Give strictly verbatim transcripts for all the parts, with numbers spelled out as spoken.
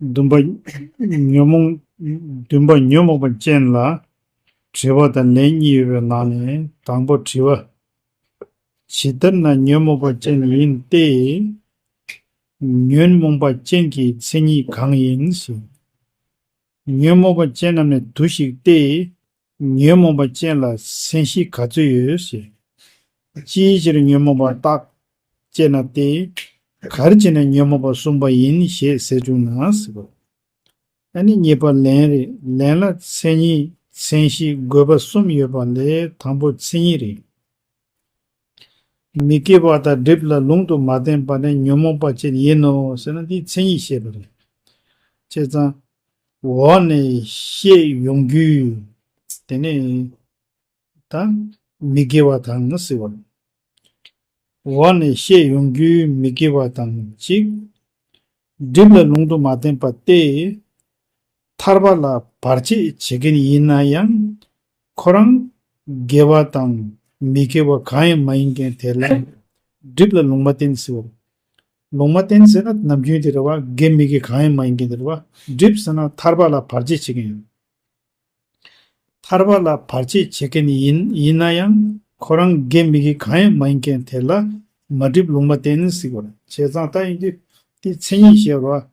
བདུན་པ། ཉོན་མོངས། བདུན་པ། ཉོན་མོངས་པ་ཅན་ལ་དྲི་བ་དང་ལན་གཉིས་ཡོད་པའི་ནང་ནས་དང་པོ་དྲི་བ། ཇི་ལྟར་ན་ཉོན་མོངས་པ་ཅན་ཡིན་ཏེ། ཉོན་མོངས་པ་ཅན་གྱི་མཚན་ཉིད་གང་ཡིན་ཞེས། ཉོན་མོངས་པ་ཅན་རྣམས་ནི་དུ་ཞིག་སྟེ། ཉོན་མོངས་པ་ཅན་ལ་མཚན་གཞི་ག་ཚོད་ཡོད་ཞེས། ཅིའི་ཕྱིར་ཉོན་མོངས་པ་རྟག་ཅེ་ན་སྟེ། ག་རེ་བྱས་ནས་ཉོན་མོངས་པ་གསུངས་པ་ཡིན་ཞེས་ཟེར་བྱུང་ན་ཟེར་བ། ཨ་ནི་གཉིས་པ་ལན་རེད། ལན་ལ་མཚན་ཉིད་མཚན་གཞི་དགོས་པ་གསུམ་ཡོད་པ་ལས་དང་པོ་མཚན་ཉིད་རེད། མི་དགེ་བ་དང་སྒྲིབ་ལ་ལུང་དུ་མ་བསྟན་པ་ནི་ཉོན་མོངས་པ་ཅན་ཡིན་ནོ་ཟེར་ན་འདིའི་མཚན་ཉིད་བཤད་པ་རེད། བྱས་ཙང་། འོག་ནས་བཤད་ཡོང་རྒྱུའི། དེ་ནས་ད་མི་དགེ་བ་དང་ཟེར་བ། འོག་ནས་བཤད་ཡོང་རྒྱུའི་མི་དགེ་བ་དང་གཅིག་སྒྲིབ་ལ་ལུང་དུ་མ་བསྟན་པ་སྟེ། ཐར་པ་ལ་བར་ཆད་བྱེད་མཁན་ཡིན་ན་ཡང་ཁོ་རང་དགེ་བ་དང་མི་དགེ་བ་གང་ཡང་མ་ཡིན་མཁན་དེ་ལ་སྒྲིབ་ལ་ལུང་མ་བསྟན་ཟེར་བ། ལུང་མ་བསྟན་ཟེར་ན་ནམ་རྒྱུན་དེ་རེད་བ། དགེ་མི་དགེ་གང་ཡང་མ་ཡིན་མཁན་དེ་རེད་བ། སྒྲིབ་ཟེར་ན་ཐར་པ་ལ་བར་ཆད་བྱེད་མཁན་ཡིན། ཐར་པ་ལ་བར་ཆད་བྱེད་མཁན་ཡིན་ཡིན་ན་ཡང་ཁོ་རང་དགེ་མི་དགེ་གང་ཡང་མ་ཡིན་མཁན་དེ་ལ་མ་སྒྲིབ་ལུང་མ་བསྟན་ཟེར་བ་རེད། བྱས་ཙང་ད་ཡིན་དུས་དེ་མཚན་ཉིད་བཤད་རོགས།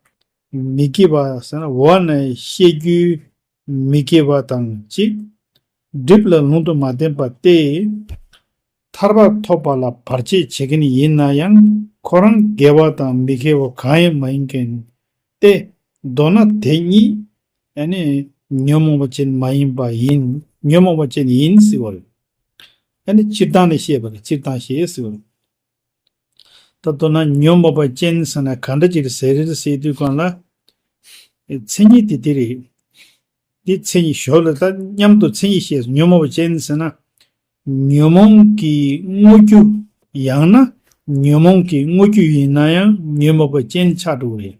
མི་དགེ་བ་ཟེར་ན་འོག་ནས་བཤད་རྒྱུའི་མི་དགེ་བ་དང་གཅིག་སྒྲིབ་ལ་ལུང་དུ་མ་བསྟན་པ་སྟེ། ཐར་པ་ཐོབ་པ་ལ་བར་ཆད་བྱེད་མཁན་ཡིན་ན་ཡང་ཁོ་རང་དགེ་བ་དང་མི་དགེ་བ་གང་ཡང་མ་ཡིན་མཁན་ཏེ། མདོར་ན་དེ་གཉིས་ཨ་ནི་ཉོན་མོངས་པ་ཅན་མ་ཡིན་པ་ཡིན། ཉོན་མོངས་པ་ཅན་ཡིན་ཟེར་བ་རེད། ཨ་ནི་སྤྱིར་བཏང་ནས་བཤད་པ་རེད། སྤྱིར་བཏང་བཤད་ཟེར་བ་རེད། ད་མདོར་ན་ཉོན་མོངས་པ་ཅན་ཟེར་ན་ག་འདྲ་ཅིག་རེད་ཟེར་རེད་ཟེར་དུས་སྒང་ལ། མཚན་ཉིད་དེ་དེ་རེད། འདི་མཚན་ཉིད་ཞོར་ལ་ད་མཉམ་དུ་མཚན་ཉིད་བཤད་སོང་། ཉོན་མོངས་པ་ཅན་ཟེར་ན། ཉོན་མོངས་ཀྱི་དངོས་རྒྱུ། ཡང་ན་ཉོན་མོངས་ཀྱི་དངོས་རྒྱུ་ཡིན་ན་ཡང་ཉོན་མོངས་པ་ཅན་ཆགས་འགྲོ་གི་རེད།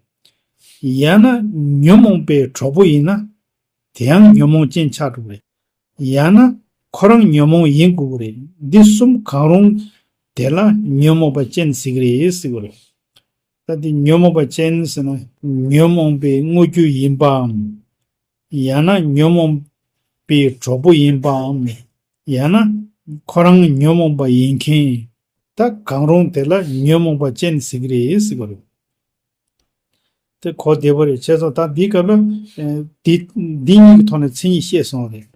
ཡང་ན་ཉོན་མོངས་པའི་གྲོགས་པོ་ཡིན་ན། དེ་ཡང་ཉོན་མོངས་ཅན་ཆགས་འགྲོ་གི་རེད། ཡང་ན་ཁོ་རང་ཉོན་མོངས་ཡིན་དགོས་ཀྱི་རེད། འདི་གསུམ་གང་རུང་དེ་ལ་ཉོན་མོངས་པ་ཅན་ཟེར་གྱི་རེད་ཟེར་གྱི་རེད། ད་འདི་ཉོན་མོངས་པ་ཅན་ཟེར་ན་ཉོན་མོངས་པའི་དངོས་རྒྱུ་ཡིན་པའམ། ཡང་ན་ཉོན་མོངས་པའི་གྲོགས་པོ་ཡིན་པའམ། ཡང་ན་ཁོ་རང་ཉོན་མོངས་པ་ཡིན་མཁན། ད་གང་རུང་དེ་ལ་ཉོན་མོངས་པ་ཅན་ཟེར་གྱི་རེད་ཟེར་གྱི་རེད། དེ་གོ་བདེ་པོ་རེད། བྱས་ཙང་ད་འདིའི་སྐབས་ལ་ཨ་འདི་འདི་གཉིས་ཀྱི་ཐོག་ནས་མཚན་ཉིད་བཤད་སོང་བ་རེད།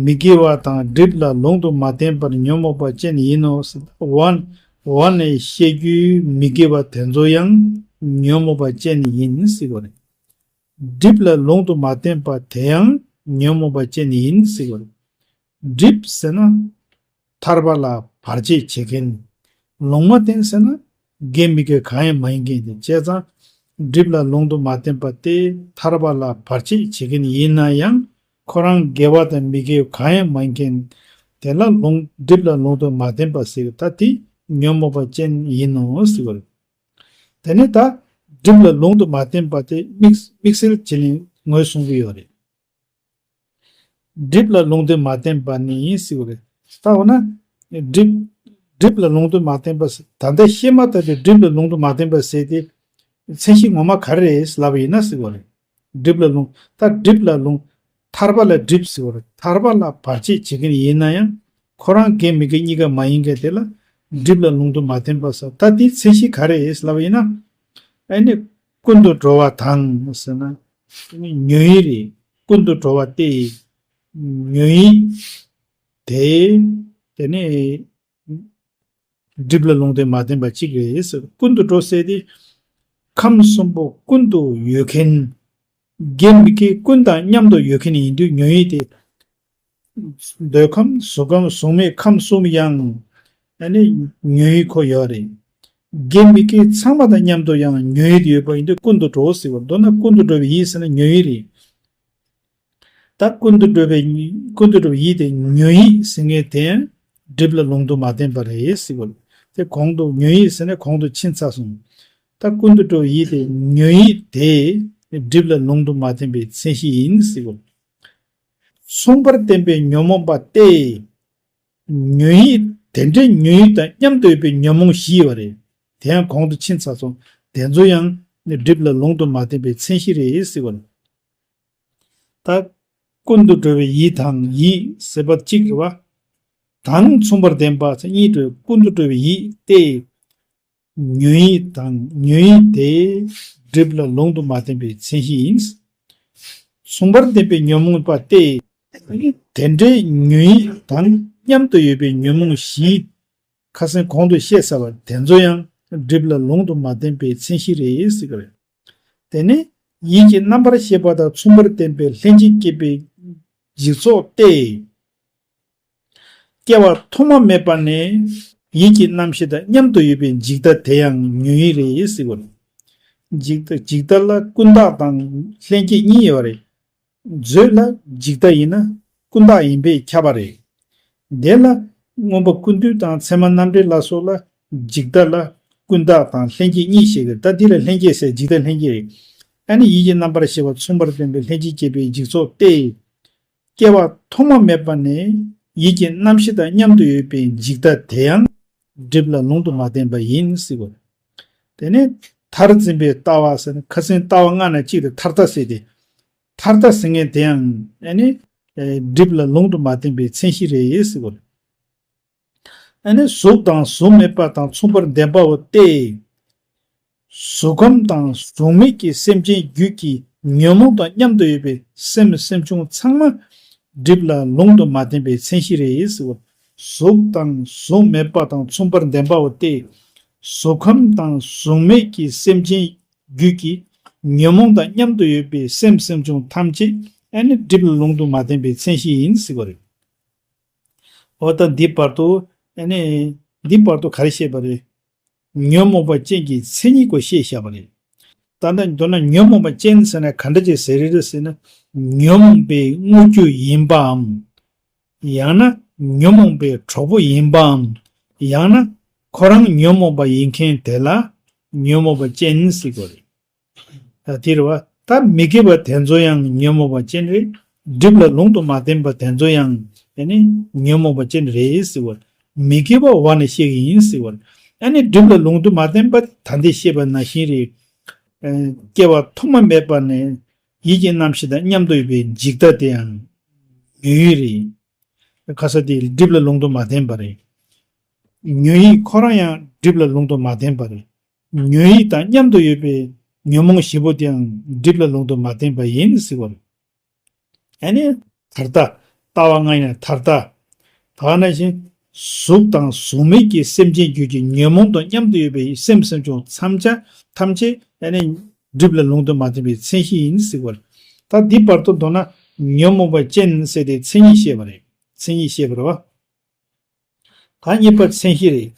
མི་དགེ་བ་དང་སྒྲིབ་ལ་ལུང་དུ་མ་བསྟན་པར་ཉོན་མོངས་པ་ཅན་ཡིན་ནོ་ཟེར། འོག་འོག་ནས་བཤད་རྒྱུའི་མི་དགེ་བ་དེ་ཚོ་ཡང་ཉོན་མོངས་པ་ཅན་ཡིན་ཟེར་བ་རེད། སྒྲིབ་ལ་ལུང་དུ་མ་བསྟན་པ་དེ་ཡང་ཉོན་མོངས་པ་ཅན་ཡིན་ཟེར་བ་རེད། སྒྲིབ་ཟེར་ན། ཐར་པ་ལ་བར་ཆད་བྱེད་མཁན། ལུང་མ་བསྟན་ཟེར་ན། དགེ་མི་དགེ་གང་ཡང་མ་ཡིན་མཁན་དེ། བྱས་ཙང་། སྒྲིབ་ལ་ལུང་དུ་མ་བསྟན་པ་སྟེ་ཐར་པ་ལ་བར་ཆད་བྱེད་མཁན་ཡིན་ན་ཡང་ཁོ་རང་དགེ་བ་དང་མི་དགེ་གང་ཡང་མ་ཡིན་མཁན་དེ་ལ་ལུང་སྒྲིབ་ལ་ལུང་དུ་མ་བསྟན་པ་ཟེར། ད་དེ་ཉོན་མོངས་པ་ཅན་ཡིན་ནོ་ཟེར་བ་རེད། དེ་ནས་ད་སྒྲིབ་ལ་ལུང་དུ་མ་བསྟན་པ་དེ་དམིགས་དམིགས་བསལ་བྱས་ནས་ངོས་བཟུང་གི་ཡོད་རེད། སྒྲིབ་ལ་ལུང་དུ་མ་བསྟན་པ་ནི་ཟེར་བ་རེད། ད་འོ་ན། སྒྲིབ། སྒྲིབ་ལ་ལུང་དུ་མ་བསྟན་པ་ཟེར། ད་ལྟ་བཤད་མ་ཐག་ཏུ་སྒྲིབ་ལ་ལུང་དུ་མ་བསྟན་པ་ཟེར་ཏེ། མཚན་གཞི་ངོ་མ་ག་རེ་རེད་ལབ་པ་ཡིན་ན་ཟེར་བ་རེད། སྒྲིབ་ལ་ལུང་། ད་སྒྲིབ་ལ་ལུང་། ཐར་པ་ལ་སྒྲིབ་ཟེར་བ་རེད། ཐར་པ་ལ་བར་ཆད་བྱེད་མཁན་ཡིན་ན་ཡང་ཁོ་རང་དགེ་མི་དགེ་གཉིས་ཀ་མ་ཡིན་མཁན་དེ་ལ་སྒྲིབ་ལ་ལུང་དུ་མ་བསྟན་པ་ཟེར། ད་དེའི་མཚན་གཞི་ག་རེ་རེད་ལབ་པ་ཡིན་ན། ཨ་ནི་ཀུན་ཏུ་འགྲོ་བ་དང་ཟེར་ན། ཉོན་ཡིད་རེད། ཀུན་ཏུ་འགྲོ་བ་སྟེ། ཉོན་ཡིད་དེ། དེ་ནས་སྒྲིབ་ལ་ལུང་དུ་མ་བསྟན་པ་གཅིག་རེད་ཟེར། ཀུན་ཏུ་འགྲོ་ཟེར་དེ། ཁམས་གསུམ་པོ་ཀུན་ཏུ་ཡོད་མཁན། དགེ་མི་དགེ་ཀུན་དང་མཉམ་དུ་ཡོད་མཁན་ཡིན་དུས་ཉོན་ཡིད་དེ། འདོད་ཁམས་གཟུགས་ཁམས་གཟུགས་མེད་ཁམས་གསུམ་ཡང་། ཨ་ནི་ཉོན་ཡིད་ཁོ་ཡོད་རེད། དགེ་མི་དགེ་ཚང་མ་དང་མཉམ་དུ་ཡང་ཉོན་ཡིད་ཡོད་པ་ཡིན་དུས་ཀུན་ཏུ་འགྲོ་ཟེར་བ། མདོར་ན་ཀུན་ཏུ་འགྲོ་བའི་ཡིད་ཟེར་ན་ཉོན་ཡིད་རེད། ད་ཀུན་ཏུ་འགྲོ་བའི་ཀུན་ཏུ་འགྲོ་བའི་ཡིད་དེ་ཉོན་ཡིད་ཟེར་མཁན་དེ་སྒྲིབ་ལ་ལུང་དུ་མ་བསྟན་པ་རེད་ཟེར་བ། དེ་གོང་དུ་ཉོན་ཡིད་ཟེར་ནས་གོང་དུ་ཕྱིན་ཚར་སོང་། ད་ཀུན་ཏུ་འགྲོ་བའི་ཡིད་དེ་ཉོན་ཡིད་དེ་སྒྲིབ་ལ་ལུང་དུ་མ་བསྟན་པའི་མཚན་གཞི་ཡིན་ཟེར་བ། མཚུངས་པར་བསྟན་པའི་ཉོན་མོངས་པ་སྟེ། ཉོན་ཡིད་དེ་འདྲའི་ཉོན་ཡིད་དང་མཉམ་དུ་ཡོད་པའི་ཉོན་མོངས་བཞི་ཡོད་པ་རེད། དེ་ཡང་གོང་དུ་ཕྱིན་ཚར་སོང་། དེ་ཚོ་ཡང་ སྒྲིབ་ལ་ལུང་དུ་མ་བསྟན་པའི་མཚན་གཞི་རེད་ཟེར་བ་ལ། ད་ཀུན་ཏུ་གྲོལ་བའི་ཡིད་དང་ཡིད་ཟེར་བ་གཅིག་རེད་བ། དང་མཚུངས་པར་ལྡན་པ་ཚེ་གཉིས་གྲོལ་ཀུན་ཏུ་གྲོལ་བའི་ཡིད་སྟེ། ཉོན་ཡིད་དང་ཉོན་ཡིད་དེ་སྒྲིབ་ལ་ལུང་དུ་མ་བསྟན་པའི་མཚན་གཞི་ཡིན། མཚུངས་པར་ལྡན་པའི་ཉོན་མོངས་པ་སྟེ། དེ་འདྲའི་ཉོན་ཡིད་དང་མཉམ་དུ་ཡོད་པའི་ཉོན་མོངས་བཞི། ཁ་སང་གོང་དུ་བཤད་ཚར་བ་དེ་ཚོ་ཡང་སྒྲིབ་ལ་ལུང་དུ་མ་བསྟན་པའི་མཚན་གཞི་རེད་ཟེར་གི་རེད། དེ་ནི་ཡིད་ཀྱི་རྣམ་པར་ཤེས་པ་དང་མཚུངས་པར་ལྡན་པའི་ལྷན་ཅིག་སྐྱེས་པའི་འཇིག་ཚོགས་ཏེ། སྐྱེ་བ་ཐོག་མ་མེད་པ་ནས་ཡིད་ཀྱི་རྣམ་ཤེས་དང་མཉམ་དུ་ཡོད་པའི་འཇིག་ལྟ་དེ་ཡང་ཉོན་ཡིད་རེད་ཟེར་གི་རེད། འཇིག་ལྟ་འཇིག་ལྟ་ལ་ཀུན་བརྟགས་དང་ལྷན་སྐྱེས་གཉིས་ཡོད་རེད། མཛོད་ལ་འཇིག་ལྟ་ཡིན་ན་ཀུན་བརྟགས་ཡིན་པས་ཁྱབ་པ་རེད། དེ་ལ་མངོན་པ་ཀུན་བཏུས་དང་ཚད་མ་རྣམ་འགྲེལ་ལ་སོགས་ལ་འཇིག་ལྟ་ལ་ཀུན་བརྟགས་དང་ལྷན་སྐྱེས་གཉིས་བཤད་ཀྱི་རེད། ད་འདི་ལ་ལྷན་སྐྱེས་ཟེར། འཇིག་ལྟ་ལྷན་སྐྱེས་རེད། ཨ་ནི་ཡིད་ཀྱི་རྣམ་པར་ཤེས་པ་མཚུངས་པར་ལྡན་པའི་ལྷན་ཅིག་སྐྱེས་པའི་འཇིག་ཚོགས་ཏེ། སྐྱེ་བ་ཐོག་མ་མེད་པ་ནས་ཡིད་ཀྱི་རྣམ་ཤེས་དང་མཉམ་དུ་ཡོད་པའི་འཇིག་ལྟ་དེ་ཡང་སྒྲིབ་ལ་ལུང་དུ་མ་བསྟན་པ་ཡིན་ཟེར་གོ། དེ་ནས་མཐར་འཛིན་པའི་ལྟ་བ་ཟེར་ན་ཁ་སང་ལྟ་བ་ལྔ་ནས་གཅིག་དེ་མཐར་ལྟ་ཟེར་ཏེ། མཐར་ལྟ་ཟེར་མཁན་དེ་ཡང་ཨ་ནི་སྒྲིབ་ལ་ལུང་དུ་མ་བསྟན་པའི་མཚན་གཞི་རེད་ཟེར་གོ། ཨ་ནི་གཟུགས་དང་གཟུགས་མེད་པ་དང་མཚུངས་པར་ལྡན་པའོ་སྟེ། གཟུགས་ཁམས་དང་གཟུགས་མེད་ཀྱི་སེམས་ཅན་རྒྱུད་ཀྱི་ཉོན་མོངས་དང་མཉམ་དུ་ཡོད་པའི་སེམས་སེམས་བྱུང་ཚང་མ་སྒྲིབ་ལ་ལུང་དུ་མ་བསྟན་པའི་མཚན་གཞི་རེད་ཟེར་བ། གཟུགས་དང་གཟུགས་མེད་པ་དང་མཚུངས་པར་ལྡན་པའོ་སྟེ། གཟུགས་ཁམས་དང་གཟུགས་མེད་ཀྱི་སེམས་ཅན་རྒྱུད་ཀྱི་ཉོན་མོངས་དང་མཉམ་དུ་ཡོད་པའི་སེམས་སེམས་བྱུང་ཐམས་ཅད་ཨ་ནི་སྒྲིབ་ལ་ལུང་དུ་མ་བསྟན་པའི་མཚན་གཞི་ཡིན་ཟེར་བ་རེད། འོ་ད་འདི་བར་དུ་ཨ་ནི་འདི་བར་དུ་ག་རེ་བཤད་པ་རེད། ཉོན་མོངས་པ་ཅན་གྱི་མཚན་ཉིད་སྐོར་བཤད་བཞག་པ་རེད། ད་ལྟ་མདོར་ན་ཉོན་མོངས་པ་ཅན་ཟེར་ན་ག་འདྲ་ཅིག་ཟེར་རེད་ཟེར་ན། ཉོན་མོངས་པའི་དངོས་རྒྱུ་ཡིན་པའམ། ཡང་ན་ཉོན་མོངས་པའི་གྲོགས་པོ་ཡིན་པའམ། ཡང་ན་ཁོ་རང་ཉོན་མོངས་པ་ཡིན་མཁན་དེ་ལ་ཉོན་མོངས་པ་ཅན་ཟེར་དགོས་རེད། ད་དེ་རེད་བ། ད་མི་དགེ་བ་དེ་ཚོ་ཡང་ཉོན་མོངས་པ་ཅན་རེད། སྒྲིབ་ལ་ལུང་དུ་མ་བསྟན་པ་དེ་ཚོ་ཡང་ཨ་ནི་ཉོན་མོངས་པ་ཅན་རེད་ཟེར་བ། མི་དགེ་བ་འོག་ནས་བཤད་ཀྱི་ཡིན་ཟེར་བ། ཨ་ནི་སྒྲིབ་ལ་ལུང་དུ་མ་བསྟན་པ་ད་འདི་བཤད་པ་ནང་བཞིན་རེད། ཨ། སྐྱེ་བ་ཐོག་མ་མེད་པ་ནས་ཡིད་ཀྱི་རྣམ་ཤེས་དང་མཉམ་དུ་ཡོད་པའི་འཇིག་ལྟ་དེ་ཡང་ཉོན་ཡིད་རེད། ཁ་ས་དེ་སྒྲིབ་ལ་ལུང་དུ་མ་བསྟན་པ་རེད། ཉོན་ཡིད་ཁོ་རང་ཡང་སྒྲིབ་ལ་ལུང་དུ་མ་བསྟན་པ་རེད། ཉོན་ཡིད་དང་མཉམ་དུ་ཡོད་པའི་ཉོན་མོངས་བཞི་པོ་དེའང་སྒྲིབ་ལ་ལུང་དུ་མ་བསྟན་པ་ཡིན་ཟེར་བ་རེད། ཨ་ནི་མཐར་ལྟ། ལྟ་བ་ལྔ་ཡིན་ན་མཐར་ལྟ། ད་ག་ནང་བཞིན་གཟུགས་དང་གཟུགས་མེད་ཀྱི་སེམས་ཅན་རྒྱུད་ཀྱི་ཉོན་མོངས་དང་མཉམ་དུ་ཡོད་པའི་སེམས་སེམས་བྱུང་ཐམས་ཅད་ཐམས་ཅད་ཨ་ནི་སྒྲིབ་ལ་ལུང་དུ་མ་བསྟན་པའི་མཚན་གཞི་ཡིན་ཟེར་བ་རེད། ད་འདི་བར་དུ་མདོར་ན་ཉོན་མོངས་པ་ཅན་ཟེར་ཏེ་མཚན་ཉིད་བཤད་པ་རེད། མཚན་ཉིད་བཤད་པ་རེད་བ། ད་གཉིས་པ་མཚན་གཞི་རེད།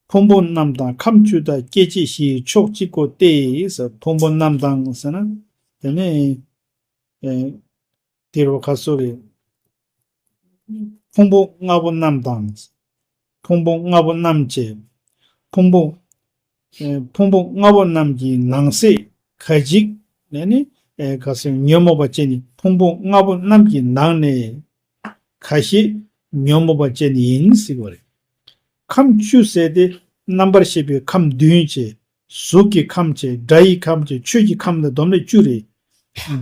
ཕུང་པོ་རྣམས་དང་ཁམས་བཅུ་དང་སྐྱེ་མཆེད་བཞིའི་ཕྱོགས་གཅིག་གོ་སྟེ། ཕུང་པོ་རྣམས་དང་ཟེར་ན། དེ་ནས་ཨེ། དེ་རུ་ཁ་སོ་རེད། ཕུང་པོ་ལྔ་པོ་རྣམས་དང་། ཕུང་པོ་ལྔ་པོ་རྣམས་ཀྱི། ཕུང་པོ། ཨེ། ཕུང་པོ་ལྔ་པོ་རྣམས་ཀྱི་ནང་གསེས་ཁ་ཅིག་ནས་ནི། ཨེ། ཁ་སོ་ཉོན་མོངས་པ་ཅན་ནི་ཕུང་པོ་ལྔ་པོ་རྣམས་ཀྱི་ནང་ནས། ཁ་ཤས་ཉོན་མོངས་པ་ཅན་ཡིན་ཟེར་བ་རེད། ཁམས་བཅུ་ཟེར་ཏེ་རྣམ་པར་ཤེས་པའི་ཁམས་བདུན་བྱས། གཟུགས་ཀྱི་ཁམས་བྱས། སྒྲ་ཡི་ཁམས་བྱས། ཆོས་ཀྱི་ཁམས་དང་བསྡོམས་ནས་བཅུ་རེད།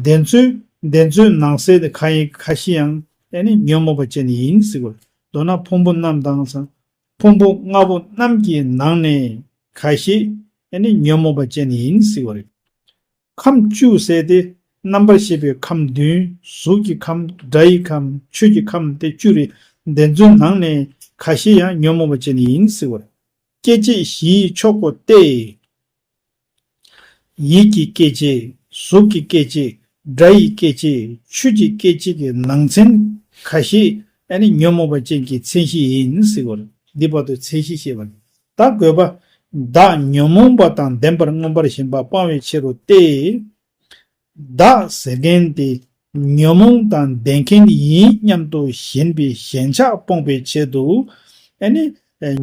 དེ་ཚོའི་དེ་ཚོའི་ནང་གསེས་དེ་ཁ་ཡི་ཁ་ཤས་ཡང་ཨ་ནི་ཉོན་མོངས་པ་ཅན་ཡིན་ཟེར་བ་རེད། མདོར་ན་ཕུང་པོ་རྣམས་དང་ཟེར། ཕུང་པོ་ལྔ་པོ་རྣམས་ཀྱི་ནང་ནས་ཁ་ཤས་ཨ་ནི་ཉོན་མོངས་པ་ཅན་ཡིན་ཟེར་བ་རེད། ཁམས་བཅུ་ཟེར་ཏེ་རྣམ་པར་ཤེས་པའི་ཁམས་བདུན། གཟུགས་ཀྱི་ཁམས། སྒྲ་ཡི་ཁམས། ཆོས་ཀྱི་ཁམས་དེ་བཅུ་རེད། དེ་ཚོའི་ནང་ནས་ཁ་ཤས་ཡང་ཉོན་མོངས་པ་ཅན་ཡིན་ཟེར་བ་རེད། སྐྱེ་མཆེད་བཞིའི་ཕྱོགས་གོ་སྟེ། ཡིད་ཀྱི་སྐྱེ་མཆེད། གཟུགས་ཀྱི་སྐྱེ་མཆེད། སྒྲ་ཡི་སྐྱེ་མཆེད། ཆོས་ཀྱི་སྐྱེ་མཆེད་ཀྱི་ནང་ཚན་ཁ་ཤས་ཨ་ནི་ཉོན་མོངས་པ་ཅན་གྱི་མཚན་གཞི་ཡིན་ཟེར་བ་རེད། འདི་བར་དུ་མཚན་གཞི་བཤད་པ་རེད། ད་དགོས་པ། བདག་ཉོན་མོངས་པ་དང་ལྡན་པར་མངོན་པར་ཞེན་པ་སྤང་བའི་ཕྱིར་རོ་སྟེ། བདག་ཟེར་མཁན་དེ་ཉོན་མོངས་དང་ལྡན་མཁན་ཡིན་སྙམ་དུ་ཞེན་པའི་ཞེན་ཆགས་སྤོང་བའི་ཆེད་དུ། ཨ་ནི་